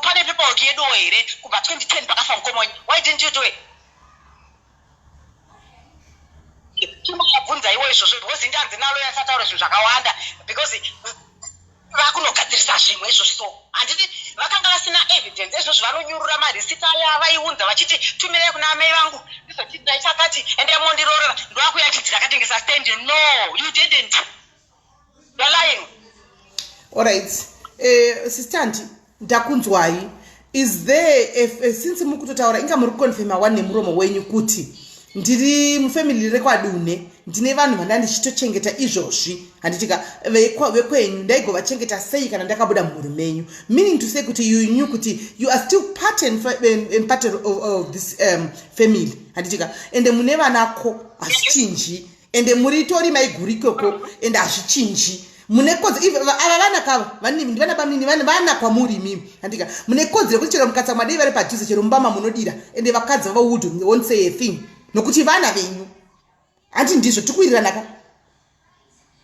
pane paperwork yeduwo here kubva 2010 pakafa mukoma wenyu?" Why didn't you do it? Chimbabvunza iwo izvozvo, because indanzi nalo yasataura zvinhu zvakawanda, because vakunogadzirisa zvimwe izvozvi. So handiti vakanga vasina evidence izvozvi, vanonyurura marisiti aya vaiunza vachiti, "Tumirai kuna amai vangu, ndizotidai chakati, ende mondirorera." Ndoakuyachidzi rakatengesa stand. No, you didn't, you're lying. Alright, sister, andi ndakunzwai. Is there if, since muri kutotaura, inga muri kuconfirma one nemuromo wenyu kuti ndiri mufamily rekwadune, ndine vanhu vanda ndichitochengeta izvozvi, handitika? Vekwenyu ndaigovachengeta sei kana ndakabuda mumhuri menyu? Meaning to say kuti you knew kuti you are still part and part of this family, handitika? Ende mune vanako, hazvichinji. Ende muri tori maiguru ikoko, ende hazvichinji. Mune kodzero, ava vana kava ndivana bamunini, vana kwamuri imimi, handika? Mune kodzero yekuti chero mukatsamwa dei vari padhuze, chero mubama munodira, ende vakadzi vavo won't say a thing, nokuti vana venyu, handi ndizvo? Tiri kuwirirana ka?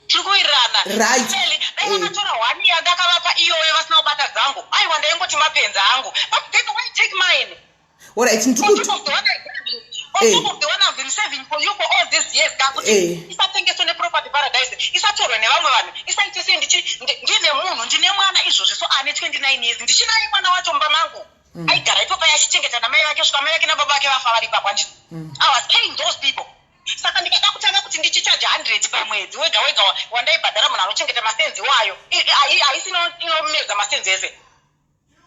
Tiri kuwirirana. Right. Dai vakatora one yandakavapa iyoyo vasina kubata dzangu, aiwa, ndaingoti mapenzi angu, but then why take mine? Alright. On top of the one I gave you, on top of the one I've been saving for you for all these years, kakuti isatengeswe neProperty Paradise, isatorwe nevamwe vanhu, isaite sei. Ndine munhu, ndine mwana izvozvi, so ane 29 years, ndichinaye mwana wacho mumba mangu. Aigara ipopa yachichengeta namai vake svika mai vake nababa vake vafa vari ipapo, handiti? I was paying those people. Saka ndikada kutanga kuti ndichichaja 100 pamwedzi wega wega wandaibhadhara munhu anochengeta masenzi wayo, haisi inomedza masenzi ese.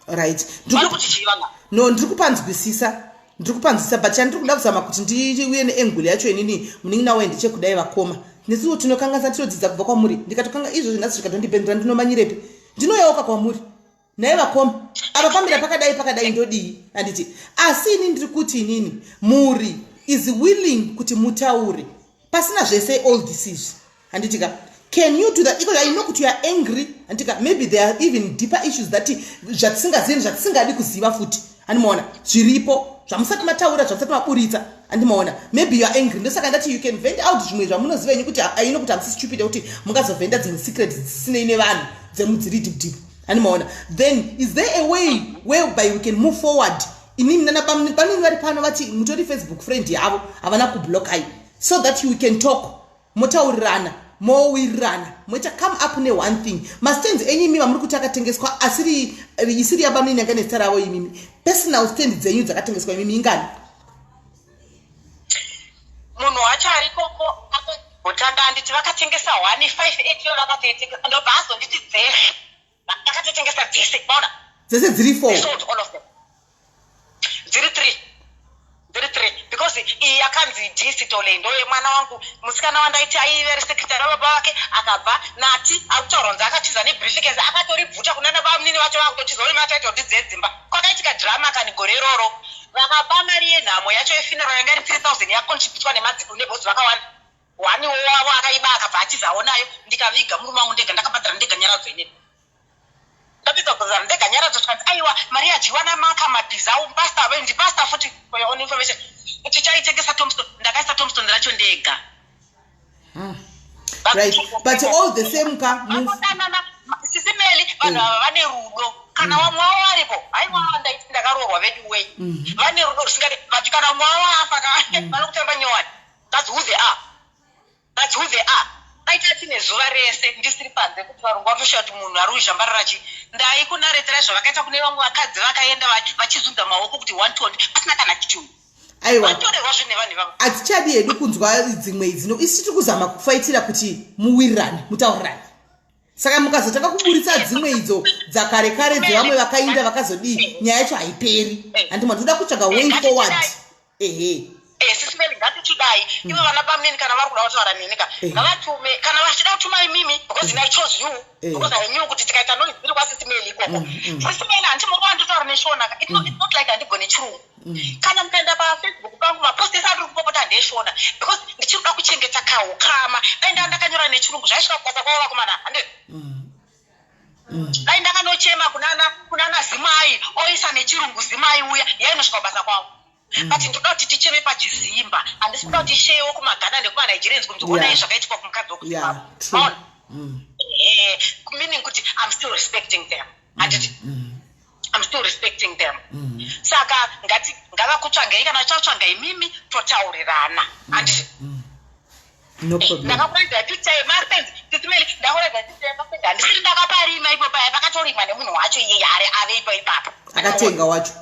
Right. Vari kuti chii vanga? No, ndiri kupanzwisisa, ndiri kupanzwisisa, but chandiri kuda kuzama kuti ndiuye neangle yacho inini, munin'ina waye, ndechekudai, vakoma, nesuwo tinokanganisa, tinodzidza kubva kwamuri. Ndikatokanga izvozvi nhasi zvikatondipendura, ndinomanyirepi? Ndinoyauka kwamuri naye, vakoma, apa pamira pakadai pakadai, ndodii, handiti? Asi ini ndiri kuti inini muri is willing kuti mutaure pasina zvese all this izvi, handitika? Can you do that? Because I know kuti you are angry, handitika? Maybe there are even deeper issues that zvatisingazivi, zvatisingadi kuziva futi, handimaona? Zviripo zvamusati mataura, zvamusati maburitsa, handimaona? Maybe you are angry, ndosaka ndati you can vent out zvimwe zvamunoziva inyi, kuti aino kuti hamusi stupid kuti mungazovhenda dzimwe secret dzisinei nevanhu, dzemudziri deep deep, handimaona? Then is there a way whereby we can move forward? Inini nanabanini vari pano vati mutori Facebook friend yavo, havana kublockai, so that you can talk, motaurirana, mowirirana, moita come up neone thing. Mastands enyu imi vamuri kuti akatengeswa, asiri isiri yabamunini yanga nezita ravo, imimi personal stand dzenyu dzakatengeswa imimi ingani? Munhu wacho arikoko akagotanga anditi vakatengesa 1 5 8 yo vakatoitengesa, ndobva azonditi dzese vakatotengesa dzese, maona? Dzese dziri four? They sold all of them. Dziri three, dziri three, because iyi yakanzi disitole ndoyemwana wangu musikana wandaiti aive secretary wababa vake, akabva Nati akutaura kunzi akatiza nebriefcase, akatoribvuta kuna nabamunini vacho, vakutotiza uri mataita kuti dzedzimba. Kwakaitika drama kani gore iroro. Vakaba mari yenhamo yacho yefuneral yanga iri 3000, yacontributwa nemadziko nebhozi vakawanda. One wavo akaiba, akabva atizawo nayo. Ndikaviga murume wangu ndega, ndakabhadhara ndega nyaradzo inini. Ndapedza kubhadhara ndega nyaradzo, tikanzi aiwa, mari yadyiwa namaka mabhiza. Pastor, ndipastor futi, for your own information. Tichaitengesa tombstone, ndakaisa tombstone racho ndega. Right, but all the same ka Vanodanana, Sisi Meli, vanhu ava vane rudo. Kana vamwe wavo varipo, haiwa, ndaiti ndakaroorwa vedu wei. Vane rudo rusingadi, but kana mumwe wavo afa ka, vanokutamba nyowani. That's who they are, that's who they are. Aita tine zuva rese ndisiri panze kuti varungu vatoshaa kuti munhu ari kuzhambarara chi. Ndaikunareterai zvavakaita kune vamwe vakadzi vakaenda vachizunza maoko kuti one ton pasina kana chinhu. Aiwa. Vatorerwa zvinhu nevanhu ivavo. Hatichadi hedu kunzwa dzimwe idzi. No, isi tiri kuzama kufaitira kuti muwirirane, mutaurirane. Saka mukazotanga kuburitsa dzimwe idzo dzakare kare dzevamwe vakainda vakazodii, nyaya yacho haiperi. Handima toda kutsvaga way forward, ehe. Sisi Meli, ngatichidai. Ivo vana bamnini, kana vari kuda kutaura neni ka, ngavatume. Kana vachida kutuma imimi, because I chose you, because I knew kuti tikaita noise dziri kwaSisi Meli ikoko. Sisi Meli, handiti muri kuvandotaura neShona ka? It's not like handigone Chirungu. Kana mukaenda paFacebook pangu, mapost ese andiri kupopota ndeshona, because ndichiri kuda kuchengeta kahukama. Dai ndaa ndakanyora neChirungu, zvaisvika kubasa kwavo vakomana, hande. Dai ndakanochema kunana Zimai, oisa neChirungu Zimai uya, yainosvika kubasa kwavo. But ndoda kuti ticheme pachizimba. Handisi kuda kuti ishewo kumaGhana nekumaNigerians kunzi onai zvakaitikwa kumukadzi wekuZimbabwe. True. Maona? Meaning kuti I'm still respecting them, handiti? I'm still respecting them. Saka ngati ngavakutsvagai, kana vachatsvaga imimi, totaurirana, handiti? No problem. Ndakakuratidza picture yemastands, Sisi Meli. Ndakakuratidza picture yemastands. Handisiri ndakaparima ipo paya, pakatorimwa nemunhu wacho iyeye ari ave ipo ipapo. Akatenga wacho.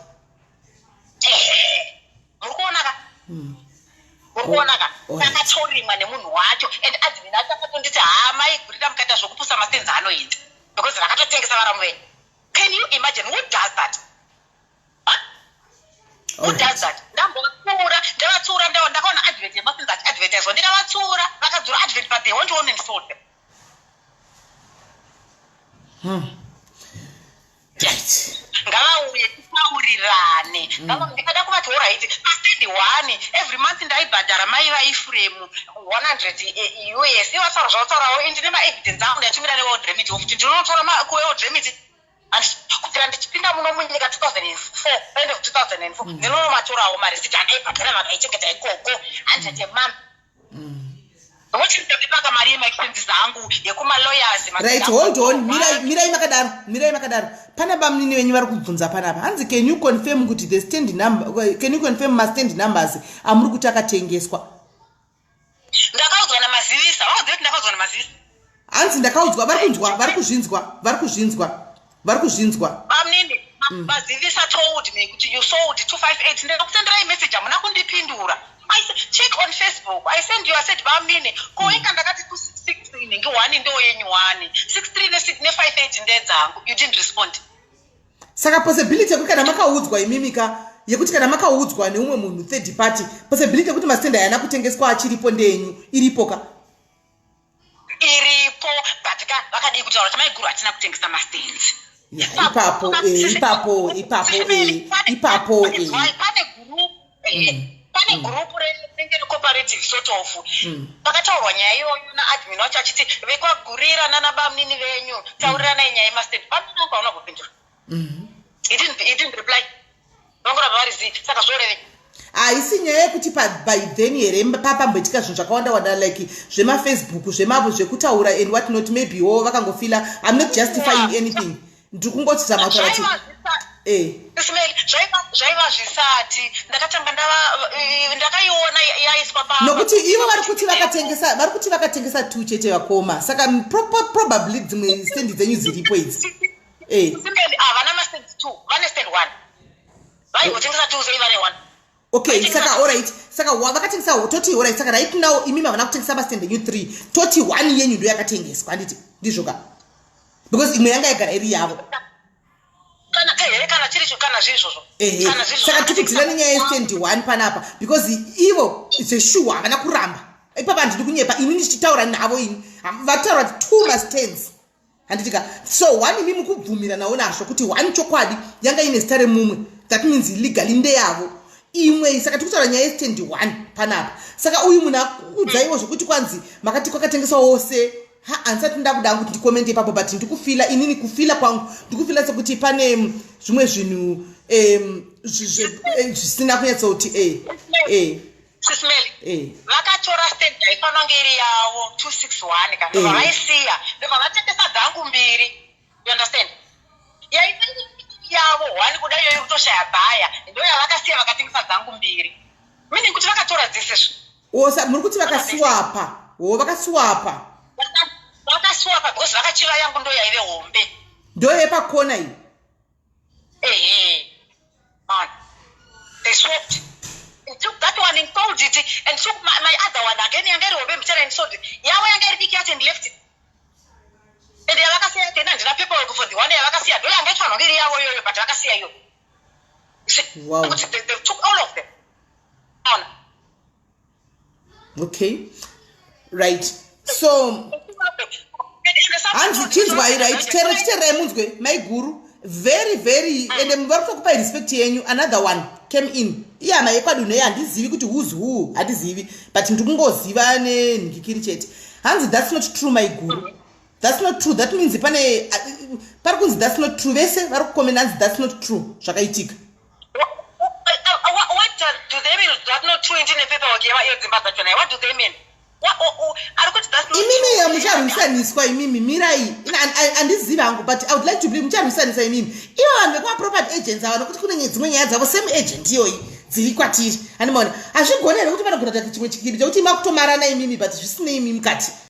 Muri kuona ka? Muri kuona ka? Pakatorimwa nemunhu wacho, and admin acho akatonditi, "Ha, maigurira, mukaita zvokupusa, mastands anoenda," because vakatotengesa varamu venyu. Can you imagine? Who does that? Huh? Who does that? Ndambovatsiura, ndavatsiura. Ndakaona advert yemastands achiadvertiswa, ndikavatsiura, vakadzura advert, but they went on and sold them. Ngavauye titaurirane. Ndikada kuvati, alright, pastand one every month ndaibhadhara mai vaifremu 100 US. Ivataura zvavataurawo, indine maevidence angu, ndatumira neWorld Remit futi. Ndinonotora kuWorld Remit. Kubvira ndichipinda muno munyika 2004, end of 2004, ndinonomatorawo marisiti andaibhadhara, vakaichengeta ikoko, 100 emonth. Vochindipaka mari yemaexpenses angu yekumalawyers. Right, hold on. Mirai, mirai makadaro, mirai makadaro. Pana bamunini venyu vari kubvunza panapa, hanzi, can you confirm kuti the stand number, can you confirm mastand numbers amuri kuti akatengeswa? Ndakaudzwa namazivisa. Vaudzive kuti ndakaudzwa namazivisa. Hanzi ndakaudzwa. Vari kunzwa, vari kuzvinzwa, vari kuzvinzwa, vari kuzvinzwa. Bamunini, mazivisa told me kuti you sold 258. Ndakakusenderai message, hamuna kundipindura. I check on Facebook, I send you. I said, "Bamunini, ko inga ndakati 26 inhingi 1 ndo yenyu, 1 63 ne58 ndedzangu." You didn't respond. Saka possibility yekuti kana makaudzwa imimi ka, yekuti kana makaudzwa neumwe munhu, third party, possibility yekuti mastand ayana kutengeswa achiripo ndeyenyu iripo ka? Iripo, but ka vakadii kutaura kuti, "Maiguru, hatina kutengesa mastands"? Ya, ipapo, ipapo, ipapo, ipapo. Pane group, pane group rinenge recooperative sort of. Pakataurwa nyaya iyoyo naadmin wacho achiti, "Vekwagurira nana bamunini venyu, tauriranai nyaya yemastand." Bamunini vangu hauna kupindura. He didn't reply. Vangoramba vari zii. Saka zvorevei? Haisi nyaya yekuti by then here papamboitika zvinhu zvakawanda wanda, like zvemaFacebook, zvemavo zvekutaura and what not. Maybe wo vakangofila. I'm not justifying anything, ndiri kungoti zama kutaura kuti Ismail, zvaiva zvisati ndakatanga ndava ndakaiona yaiswa pa Nokuti ivo vari kuti vakatengesa, vari kuti vakatengesa two chete, vakoma. Saka probably dzimwe stendi dzenyu dziripo idzi. Ismail, havana mastands two, vane stand one. Vaigotengesa two sei vane one? Okay, saka alright, saka vakatengesa, toti alright. Saka right now imimi havana kutengesa mastand enyu three, toti one yenyu ndo yakatengeswa, handiti ndizvo ka? Because imwe yanga yagara iri yavo. Kana ehe, kana chiri kana zviri izvozvo. Ehe. Kana zviri Saka tiri kudhila nenyaya yestand one panapa, because ivo zveshuwa havana kuramba ipapa. Handidi kunyepa ini ndichitaura navo ini. Vataura kuti two mastands, handiti ka? So one, imi mukubvumira nawo nazvo kuti one chokwadi yanga ine zita remumwe. That means legally ndeyavo. Imwe, saka tiri kutaura nyaya yestand one panapa. Saka uyu munhu akuudzaiwo zvokuti kwanzi makati kwakatengeswa wose. Ha, handisati ndakuda kuti ndicommente ipapo, but ndikufeela inini, kufeela kwangu, ndikufeela sekuti pane zvimwe zvinhu zvisina kunyatsoti Sis Melly, vakatora stand yaifanira kunge iri yavo 261 ka, ndobva vaisiya, ndobva vatengesa dzangu mbiri, you understand? Yaiva iri yavo one kuda iyoyo kutoshaya bhaya, ndo yavakasiya, vakatengesa dzangu mbiri, meaning kuti vakatora dzese. Osa muri kuti vakaswapa wo, vakaswapa? Vakaswapa because vakachiva yangu ndo yaive hombe. Ndo yepakona iyi? Ehe man, they swapped. They took that one and sold it and took my other one again yanga iri hombe mbichana and sold it. Yavo yanga iri diki yacho and left it, and yavakasiya tena handina paperwork for the one yavakasiya, ndo yanga ifanwa iri yavo iyoyo, but vakasiya iyoyo. You see? Kuti they took all of them. Ona. Okay, right, so hanzi chinzwai, right, chero chitererai munzwe maiguru, very very, ende vari kutokupai respect yenyu. Another one came in, ihama yekwadunhei, handizivi kuti who's who, handizivi, but ndikungoziva nenhikikiri chete. Hanzi, "That's not true, maiguru, that's not true." That means pane pari kunzi that's not true. Vese vari kucommenta, hanzi that's not true zvakaitika. What do they mean, that's not true? Ndine paperwork yedzimba dzachona. What do they mean? Ari kuti that's not Imimi true. Mucharwisaniswa imimi, mirai. Handizivi hangu, but I would like to believe mucharwisanisa imimi, ivo vanhu vekumaproperty agents ava, nokuti kune dzimwe nyaya dzavo, same agent iyoyi dziri kwatiri. Handimaona, hazvigoni here kuti panogona kuita chimwe chikiri chekuti makutomarana imimi, but zvisinei imi mukati?